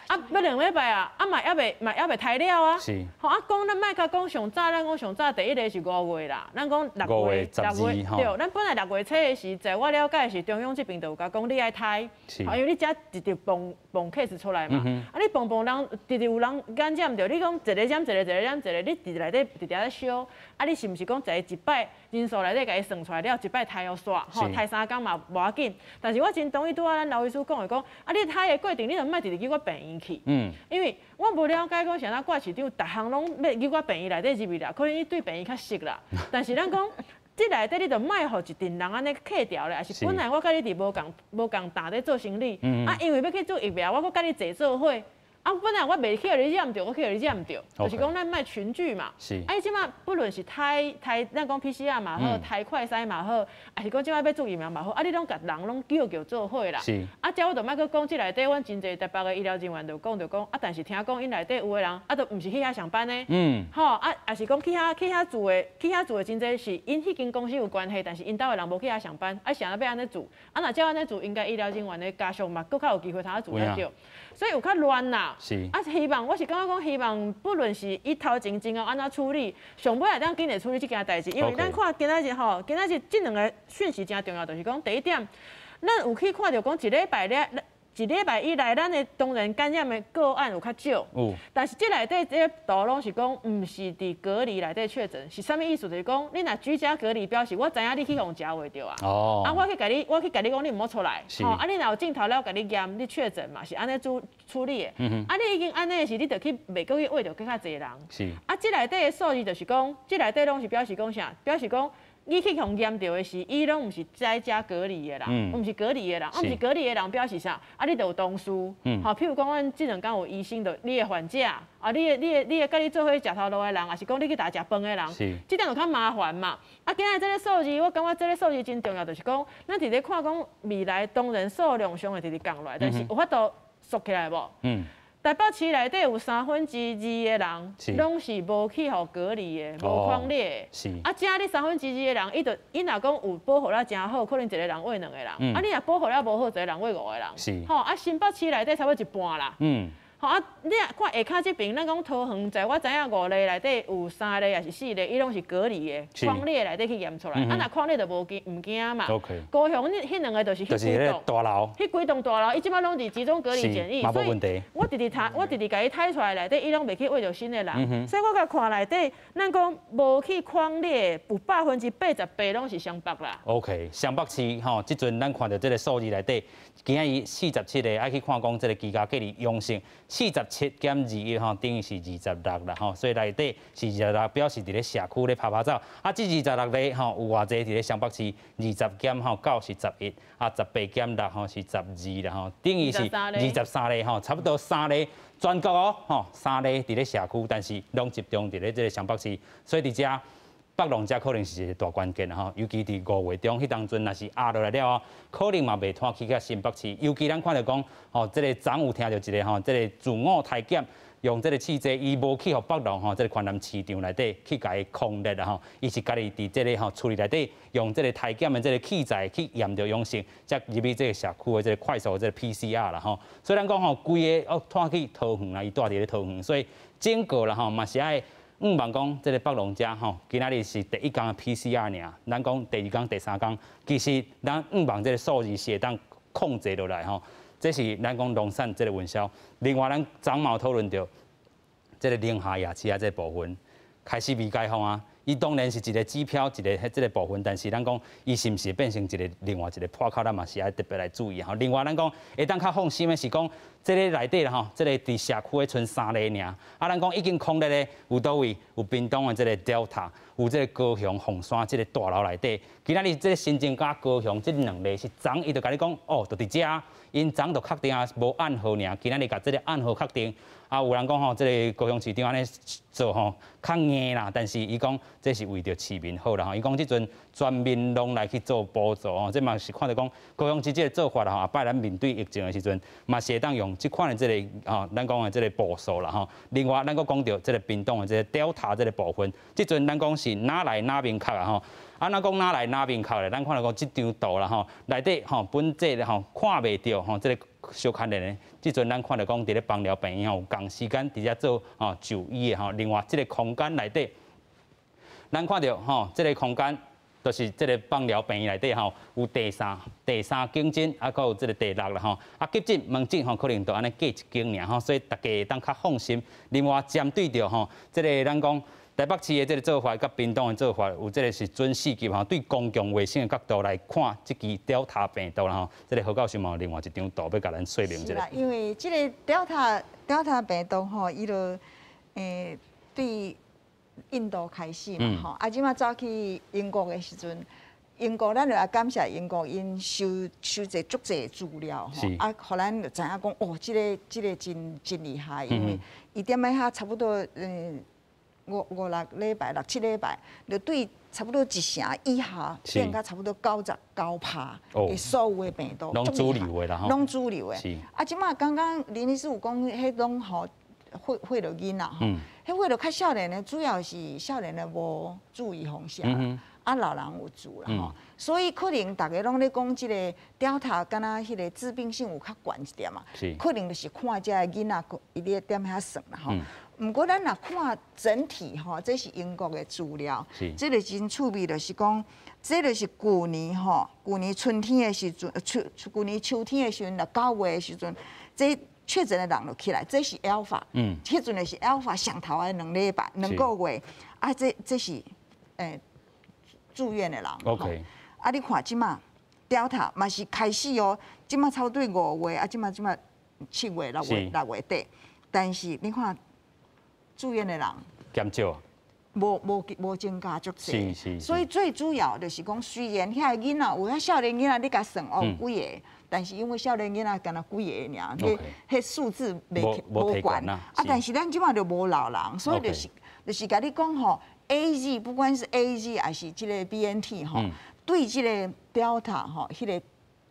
啊，欲兩禮拜啊，啊嘛猶未嘛猶未刣了啊。吼啊，講咱莫共講上早，咱講上早第一个是五月啦，咱講六月六月對，咱本來六月初的時，在我了解是中央這邊就有共講你愛刣，因為你遮直直蹦蹦 case 出來嘛，啊你蹦蹦人直直有人感染著，你講一個染一個，一個染一個，你佇內底直直咧燒，啊你是毋是講一個一擺人數內底共伊算出來了，一擺刣予煞，吼刣三工嘛無要緊，但是我真同意拄仔咱劉醫師講的講，啊你刣的過程你就莫直直去我病院去，因為我無了解講啥物郭市長，逐項攏欲去我病院內底入去啦，可能伊對病院較熟啦，但是咱講。這內底你就莫予一陣人按呢客牢咧，抑是本來我佮你佇無仝無仝搭咧做生理，啊，因為欲去注疫苗，我閣佮你坐做伙。啊，本來我袂去予你染著，我去予你染著，就是講咱莫群聚嘛。啊，伊這馬不論是篩篩，咱講 PCR 嘛好，篩快篩嘛好，抑是講這馬欲注疫苗嘛好，啊，你攏共人攏叫叫做伙啦。啊，這我就莫閣講，這內底阮真濟台北的醫療人員就講就講，啊，但是聽講𪜶內底有的人，啊，都毋是去遐上班的。吼，啊，抑是講去遐去遐住的，去遐住的真濟是𪜶彼間公司有關係，但是𪜶兜的人無去遐上班，啊，是按怎欲按呢住？啊，若照按呢住，應該醫療人員的家屬嘛，閣較有機會通住得著。所以有較亂啦。啊，希望我是感覺講，希望不論是伊頭前前後按怎處理，上尾會當緊來處理這件代誌，因為咱看今仔日吼，今仔日這兩个訊息誠重要，就是講第一點，咱有去看著講一禮拜了，一禮拜以來，咱的當然感染的個案有較少，但是這內底這个圖攏是講，毋是佇隔離內底確診，是啥物意思？就是講，你若居家隔離，表示我知影你去予人食著啊，啊，我去共你，我去共你講，你毋好出來，吼，啊，你若有鏡頭了，共你驗，你確診嘛，是按呢處處理的，啊，你已經按呢時，你就去袂閣去餵著閣較濟人，啊，這內底的數字就是講，這內底攏是表示講啥？表示講，你去予驗著的時，伊攏毋是在家隔離的啦，毋是隔離的人，啊，毋是隔離的人表示啥？啊，你就有同事，吼，譬如講，阮這兩工有醫生，就你的患者，啊，你的、你的、你的，佮你做伙食頭路的人，抑是講你去共食飯的人，這點就較麻煩嘛。啊，今仔這个數字，我感覺這个數字真重要，就是講，咱佇咧看講未來當然數量上會直直降落來，但是有法度縮起來無？台北市內底有二的人，攏是無去予隔離的，無匡列的。啊，這你二的人，伊就伊若講有保護了誠好，可能一個人餵兩個人。啊，你若保護了無好，一個人餵五個人。吼，啊，新北市內底差不多一半啦。吼啊，你若看下跤這爿，咱講桃園，在我知影五例內底有三例抑是四例，伊攏是隔離的，匡列內底去驗出來。啊，若匡列就無驚毋驚嘛。高雄彼彼兩个就是彼幾棟大樓，彼幾棟大樓，伊這擺攏佇集中隔離檢疫，所以我直直睇，我直直共伊睇出來內底，伊攏袂去餵著新的人。所以我共看內底，咱講無去匡列，有88%攏是雙北啦。 OK，雙北市吼，這陣咱看著這个數字內底，今仔日47个，愛去看講這个居家隔離陽性。47減21吼，等於是26啦吼，所以內底是二十六，表示佇咧社區咧趴趴走。啊，這26例吼，有偌濟佇咧雙北市，20減吼9是11，啊，18減6吼是12啦吼，等於是23例吼，差不多三例全國哦吼，三例佇咧社區，但是攏集中佇咧這个雙北市，所以佇遮北龍遮可能是一个大關鍵吼，尤其佇5月中彼當陣，若是壓落來了後，可能嘛袂拖去到新北市。尤其咱看著講，吼，這个昨有聽著一个吼，這个自我篩檢用這个試劑，伊無去予北龍吼，這个環南市場內底去共伊匡列啦吼，伊是家己佇這个吼厝裡內底用這个篩檢的這个器材去驗著陽性，才入去這个社區的這个快速這个 PCR 啦吼。所以咱講吼，規个哦拖去桃園啦，伊蹛佇咧桃園，所以整個啦吼嘛是愛。向望講，這个北龍遮吼，今仔日是第一工的 PCR 爾，咱講第二工、第三工，其實咱向望這个數字是會當控制落來吼。這是咱講龍山這个雲霄。另外，咱昨嘛有討論著這个寧夏夜市啊，這个部分開始未解封啊。伊當然是一个指標，一个這个部分，但是咱講伊是毋是變成一个另外一个破口，咱嘛是愛特別來注意吼。另外，咱講會當較放心的是講，這个內底啦吼，這个佇社區的賰三例爾，啊，咱講已經匡列的有佗位？有屏東的這个 Delta，有這个高雄鳳山這个大樓內底。今仔日這个新增佮高雄這兩例是昨伊就共你講，哦，就佇遮，𪜶昨就確定啊，無暗號爾。今仔日共這个暗號確定。啊，有人講吼，這个高雄市長按呢做吼較硬啦，但是伊講這是為著市民好啦吼。伊講這陣全民攏來去做補助吼，這嘛是看著講高雄市這个做法啦吼。後擺咱面對疫情的時陣，嘛是會當用這款的這个吼，咱講的這个步數啦吼。另外，咱閣講著這个屏東的這个 Delta 這个部分，這陣咱講是哪來哪明確啊吼。啊，若講哪來哪明確咧？咱看著講這張圖啦吼，內底吼本這个吼看袂著吼，這个小牽連的。這陣咱看著講佇咧枋寮病院有仝時間佇遮做吼就醫的吼。另外，這个空間內底，咱看著吼，這个空間就是這个枋寮病院內底吼，有第三間診，啊，閣有這个第六啦吼。啊，急診、門診吼，可能就按呢隔一間爾吼，所以大家會當較放心。另外，針對著吼，這个咱講台北市的這个做法，佮屏東的做法，有這个是準四級吼，對公共衛生的角度來看，這支 Delta 病毒啦吼，這个何教授嘛有另外一張圖欲共咱說明一下。是啦，因為這个 Delta 病毒吼，伊就對印度开始嘛吼，啊，这马走去英国的时阵，英国咱就爱感谢英国，𪜶收收集足济资料吼，啊，予咱就知影讲，哦，这个真真厉害，因为伊踮咧遐差不多五五六礼拜、六七礼拜，就对差不多一成以下变甲差不多99%的所有的病毒，攏主流的啦，攏主流的。啊，这马刚刚林医师有讲，彼拢吼岁岁囡仔吼，彼岁较少年的，主要是少年的无注预防射。啊，老人有注啦吼，所以可能大家攏咧讲这个 Delta，敢若彼个致病性有较悬一点嘛，可能就是看这个囡仔伊咧踮遐算啦吼。毋过咱若看整体吼，这是英国的资料，这个真趣味，就是讲，这就是旧年吼，旧年春天的时阵，秋旧年秋天的时阵，9月的时阵，这确诊的人就起来，这是 Alpha，彼阵就是 Alpha 上头的2礼拜、2个月，啊，这是住院的人啊，你看这马 Delta 嘛是开始哦，这马差不多5月啊，这马7月、6月、6月底，但是你看住院的人减少，无增加足济，所以最主要就是讲，虽然遐个囡仔有遐少年囡仔，你共算哦几个，但是因为少年囡仔干焦几个尔，彼彼数字袂无悬啊，但是咱这马就无老人，所以就是共你讲吼。AZ 不管是 AZ 还是这个 BNT 吼，对这个 Delta 吼，彼个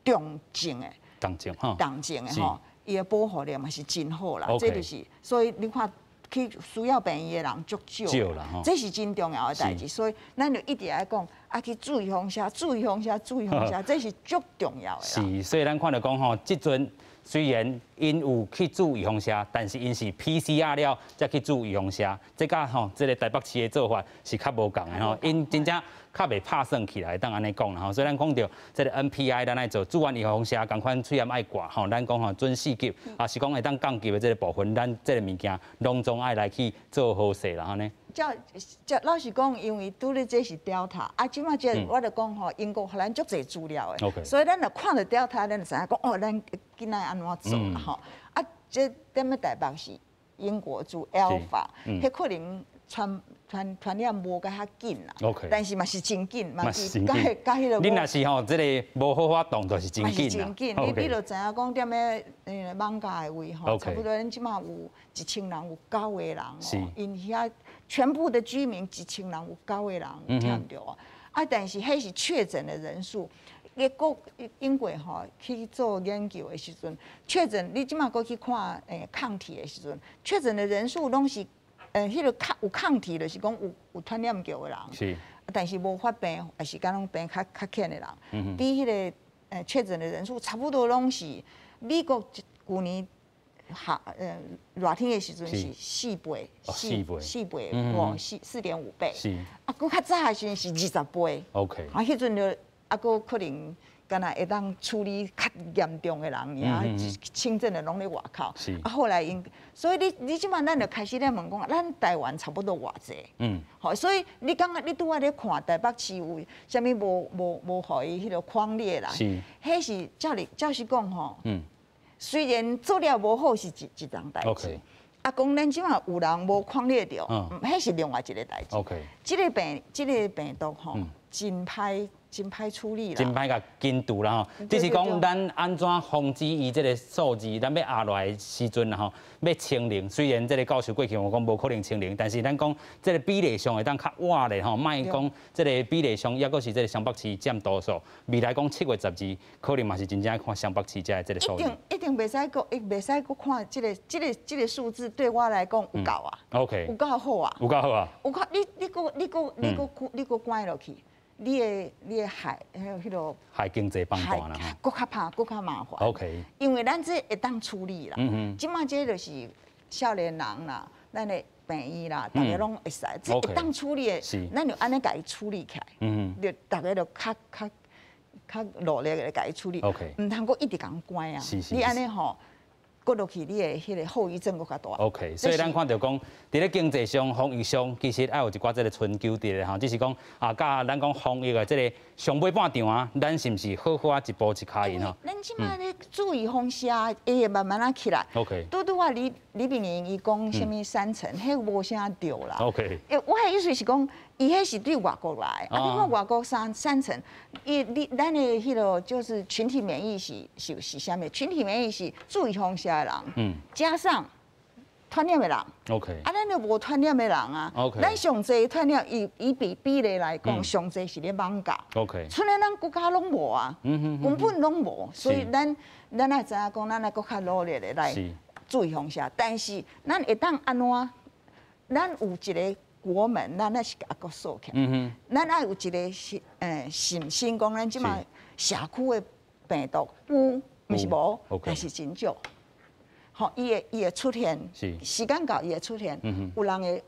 重症的，重症吼，重症的吼，伊的保护力嘛是真好啦。这就是，所以你看去需要病院的人足少，这是真重要的代志。所以咱就一直爱讲，啊去注预防射，注预防射，注预防射，这是足重要的。是，所以咱看著讲吼，这阵虽然𪜶有去注预防射，但是𪜶是 PCR 了才去注预防射，这佮吼这个台北市的做法是较无仝的吼，𪜶真正较袂拍算起来，当按呢讲啦吼。所以咱讲著这个 NPI，咱爱做注完预防射，仝款喙罨爱挂吼，咱讲吼准四级，抑是讲会当降级的这个部分，咱这个物件拢总爱来去做好势啦，按呢。照照老实讲，因为拄咧这是 Delta，啊，这马这我就讲吼，英国予咱足济资料的，所以咱若看著 Delta，咱就知影讲哦，咱囡仔按怎做啦吼。啊，这踮咧台北是英国做 Alpha，彼可能传传传染无共较紧啦，但是嘛是真紧，嘛是佮佮彼个。你若是吼，这个无好好动，就是真紧。真紧，你就知影讲踮咧艋舺的位吼，差不多咱这马有1000人有九个人哦，𪜶遐全部的居民一千人有九个人有染著啊，但是彼是确诊的人数。结果英国吼去做研究的时阵，确诊你这马阁去看抗体的时阵，确诊的人数拢是彼个抗有抗体，就是讲有传染著的人，但是无发病，抑是敢拢病较较轻的人，比彼个确诊的人数差不多拢是美国旧年夏热天的时阵是四倍，四倍，哦4.5倍，啊，阁较早的时阵是20倍啊，彼阵就啊，阁可能敢若会当处理较严重的人尔，轻症的拢咧外口。啊，后来𪜶，所以你这马咱就开始咧问讲，咱台湾差不多偌济？好，所以你感觉你拄仔咧看台北市有啥物无予伊彼个匡列啦？彼是照你照实讲吼。虽然做了无好是一桩代志，啊，讲咱这马有人无匡列著，彼是另外一个代志。这个病毒吼，真歹真歹处理啦。真歹共根除啦吼，只是讲咱按怎防止伊这个数字，咱欲压落来的时阵啦吼，欲清零。虽然这个教授过去有讲无可能清零，但是咱讲这个比例上会当较倚咧吼，莫讲这个比例上，抑阁是这个双北市占多数。未来讲7月12，可能嘛是真正爱看双北市遮的这个数字。一定一定袂使阁，袂使阁看这个数字对我来讲有够啊。有够好啊。有够好啊。有够，你阁关落去。你的害，彼个害经济放大啦，阁较怕，阁较麻烦。 因为咱这会当处理啦。这马这就是少年人啦，咱的病院啦，大家拢会使，这会当处理的，咱就按呢共伊处理起来。就大家就较较较努力来共伊处理。 毋通阁一直共关啊。你按呢吼，阁落去，你的彼个后遗症阁较大。 OK，所以咱看著讲，伫咧经济上、防疫上，其实爱有一寡这个春秋伫咧吼，只是讲啊，佮咱讲防疫的这个上尾半场啊，咱是毋是好好啊一步一跤印吼？咱这马咧注预防射，会慢慢仔起来。拄拄仔看李炳穎伊講啥物三成，彼無啥對啦。 欸，我的意思是講，伊彼是對外國來，啊，你看外國三成，伊你咱的彼個就是群體免疫是啥物？群體免疫是注預防射的人，加上傳染的人。 啊，咱就無傳染的人啊。 咱上濟傳染，以比例來講，上濟是咧艋舺。 剩咧咱國家攏無啊，根本攏無，所以咱愛知影講，咱愛閣較努力的來注預防射。但是咱會當按怎？咱有一個國門，咱愛是共閣鎖起來。咱愛有一個信心，講咱這馬社區的病毒有，毋是無，但是真少。吼，伊會出現，時間到伊會出現，有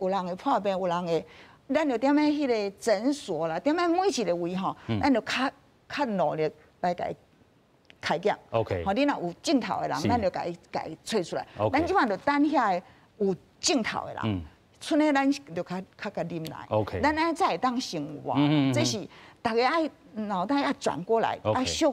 人會破病，有人會，咱就踮咧彼個診所啦，踮咧每一個位吼，咱就較較努力來共伊開檢。 吼，你若有症頭的人，咱就共伊揣出來。咱這馬就等遐個有症頭的人，賰咧咱就較較共忍耐。 咱按呢才會當生活，這是逐家愛腦袋愛轉過來，愛小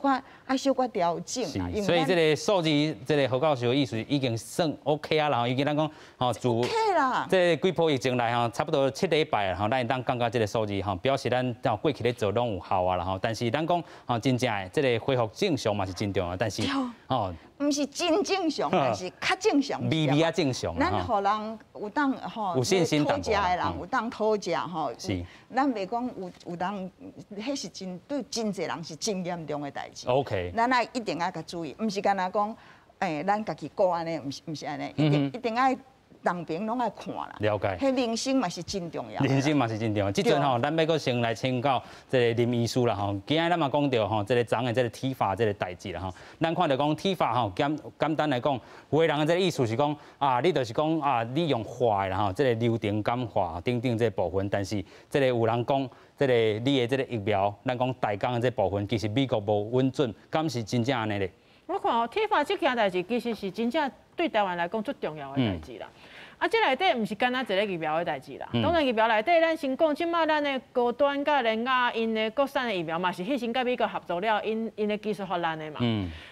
可調整啦。所以這個數字，這個何教授的意思已經算 OK 啊，然後已經咱講吼，自 OK 啦。這幾波疫情來吼，差不多7禮拜吼，咱會當感覺這個數字吼，表示咱過去咧做攏有效啊，然後，但是咱講吼，真正的這個恢復正常嘛是真重要，但是吼，毋是真正常，但是較正常。微微仔正常。咱予人有當吼，有信心討食的人有當討食吼。咱袂講有人，彼是真對真濟人是真嚴重的代誌。 咱愛一定愛共注意，毋是干焦講，欸，咱家己顧按呢，毋是按呢，一定愛兩邊攏愛看啦。了解。彼民生嘛是真重要。民生嘛是真重要。這陣吼，咱欲閣先來請教這個林醫師啦吼。今仔咱嘛講著吼，這個昨的這個 TIFA 這個代誌啦吼。咱看著講 TIFA 吼，簡單來講，有的人的這個意思是講啊，你就是講啊，你用化的啦吼，這個流程簡化等等這個部分，但是這個有人講，這個你的這個疫苗，咱講台港的這個部分，其實美國無允准，敢是真正按呢咧？我看哦，TIFA 這件代誌其實是真正對台灣來講最重要的代誌啦。啊，這內底毋是干焦一个疫苗的代誌啦。當然疫苗內底，咱先講，這馬咱的高端佮聯亞𪜶的國產的疫苗嘛，是彼時佮美國合作了，𪜶的技術予咱的嘛。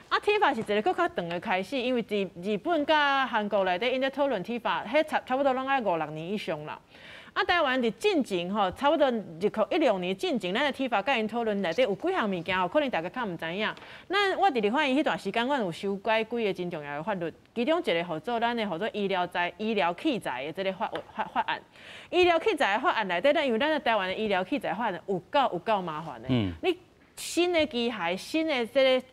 啊，TIFA 是一个閣較長的開始，因為佇日本佮韓國內底，𪜶咧討論 TIFA，彼差不多攏愛五六年以上啦。啊，台灣佇進前吼，差不多2016年進前，咱的 TIFA 佮𪜶討論內底有幾項物件吼，可能大家較毋知影。咱我佇立法院彼段時間，阮有修改幾个真重要的法律，其中一个號做咱的號做醫療器材的這个法案。醫療器材的法案內底，咱因為咱的台灣的醫療器材法案有夠麻煩的。你新的機械、新的這个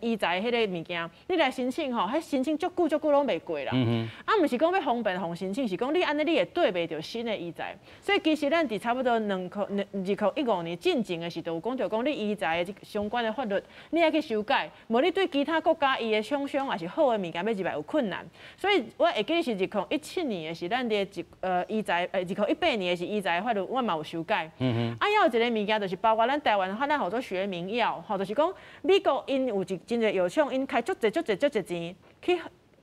醫材彼个物件，你來申請吼，彼申請足久足久攏袂過啦。啊，毋是講欲方便予申請，是講你按呢你會對袂著新的醫材。所以其實咱佇差不多2015年進前的時陣，有講著講你醫材的相關的法律，你愛去修改，無你對其他國家伊的廠商也是好的物件欲入來有困難。所以我會記得是2017年的時，咱佇一醫材，2018年的時醫材的法律，我嘛有修改。啊，猶有一個物件就是包括咱台灣發咱號做學名藥，吼，就是講美國𪜶有一真濟藥廠，𪜶開足濟足濟足濟錢去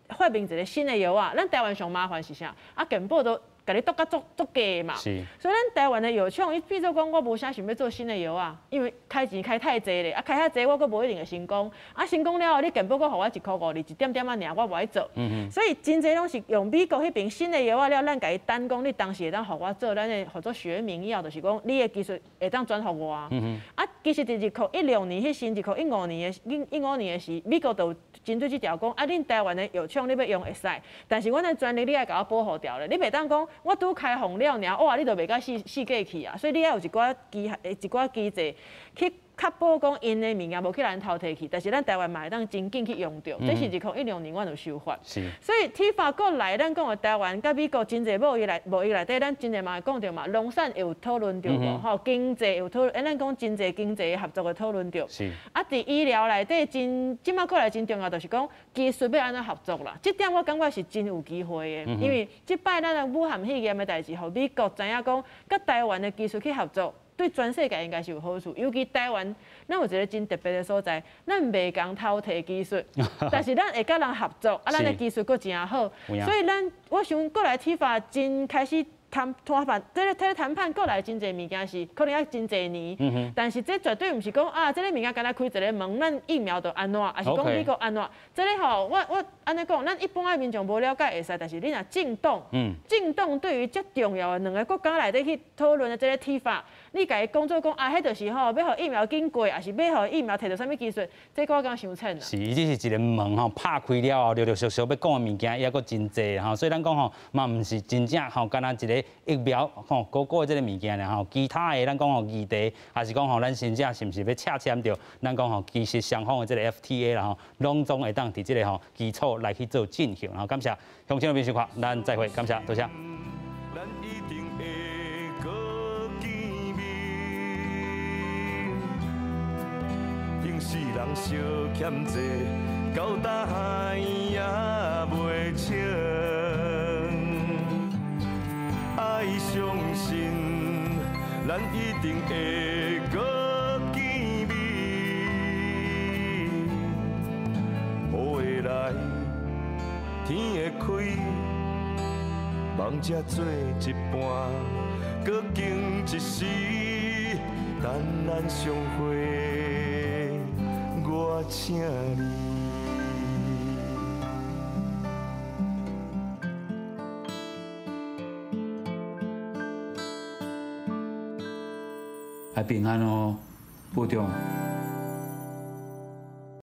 發明一個新的藥啊。咱台灣上麻煩是啥？啊，健保都共你剁甲足足低嘛。所以咱台灣的藥廠，伊變做講我無啥想欲做新的藥啊，因為開錢開太濟咧，啊開遐濟我閣無一定會成功。啊成功了後，你健保閣予我1箍5，一點點仔爾，我無愛做。所以真濟攏是用美國彼爿新的藥仔了，咱共伊等講，你當時會當予我做咱的號做學名藥，就是講你的技術會當轉予我啊。啊，其實佇2016年彼時，2015年的一五年的時，美國就有針對這條講，啊，恁台灣的藥廠你欲用會使，但是阮的專利你愛共我保護著咧，你袂當講我拄開放了爾，哇，你就袂共四界去啊，所以你愛有一寡機一寡機制去確保講𪜶的物件無去予人偷提去，但是咱台灣嘛會當真緊去用著，這是2016年阮有修法。所以 TIFA 過來，咱講的台灣佮美國真濟貿易內底，咱真濟嘛會講著嘛，農產會有討論著無吼，經濟有討論，咱講真濟經濟合作的討論著。啊，佇醫療內底真，這馬過來真重要，就是講技術欲按怎合作啦。這點我感覺是真有機會的，因為這擺咱的武漢肺炎的代誌，予美國知影講，佮台灣的技術去合作。對全世界應該是有好處，尤其台灣，咱有一個真特別的所在，咱袂共偷提技術，但是咱會佮人合作，啊，咱的技術閣誠好，所以咱我想過來 TIFA 真開始。談談判，這個談判過來真濟物件是可能愛真濟年，但是這絕對毋是講啊，這個物件敢若開一个門，咱疫苗就按怎，抑是講美國按怎？這个吼，我按呢講，咱一般的民眾無了解會使，但是你若政黨，政黨對於遮重要的兩个國家內底去討論的這个 TIFA，你共伊講做講啊，彼就是吼，欲予疫苗緊過，抑是欲予疫苗提著啥物技術，這個我感覺傷淺啦。是，這是一个門吼，拍開了後，陸陸續續欲講的物件也閣真濟吼，所以咱講吼，嘛毋是真正吼，敢若一个疫苗吼，閣閣這个物件爾吼，其他的咱講吼議題，抑是講吼咱真正是毋是欲簽簽著，咱講吼其實雙方的這个 FTA 啦吼，攏總會當佇這个吼基礎來去做進行。好，感謝鄉親的收看，咱再會，感謝，多謝。咱一定會閣見面，頂世人相欠債，到大海也袂清。愛相信，咱一定會閣見面。雨會來，天會開，夢才做一半，閣經一時，等咱相會，我請你。愛平安哦，部長。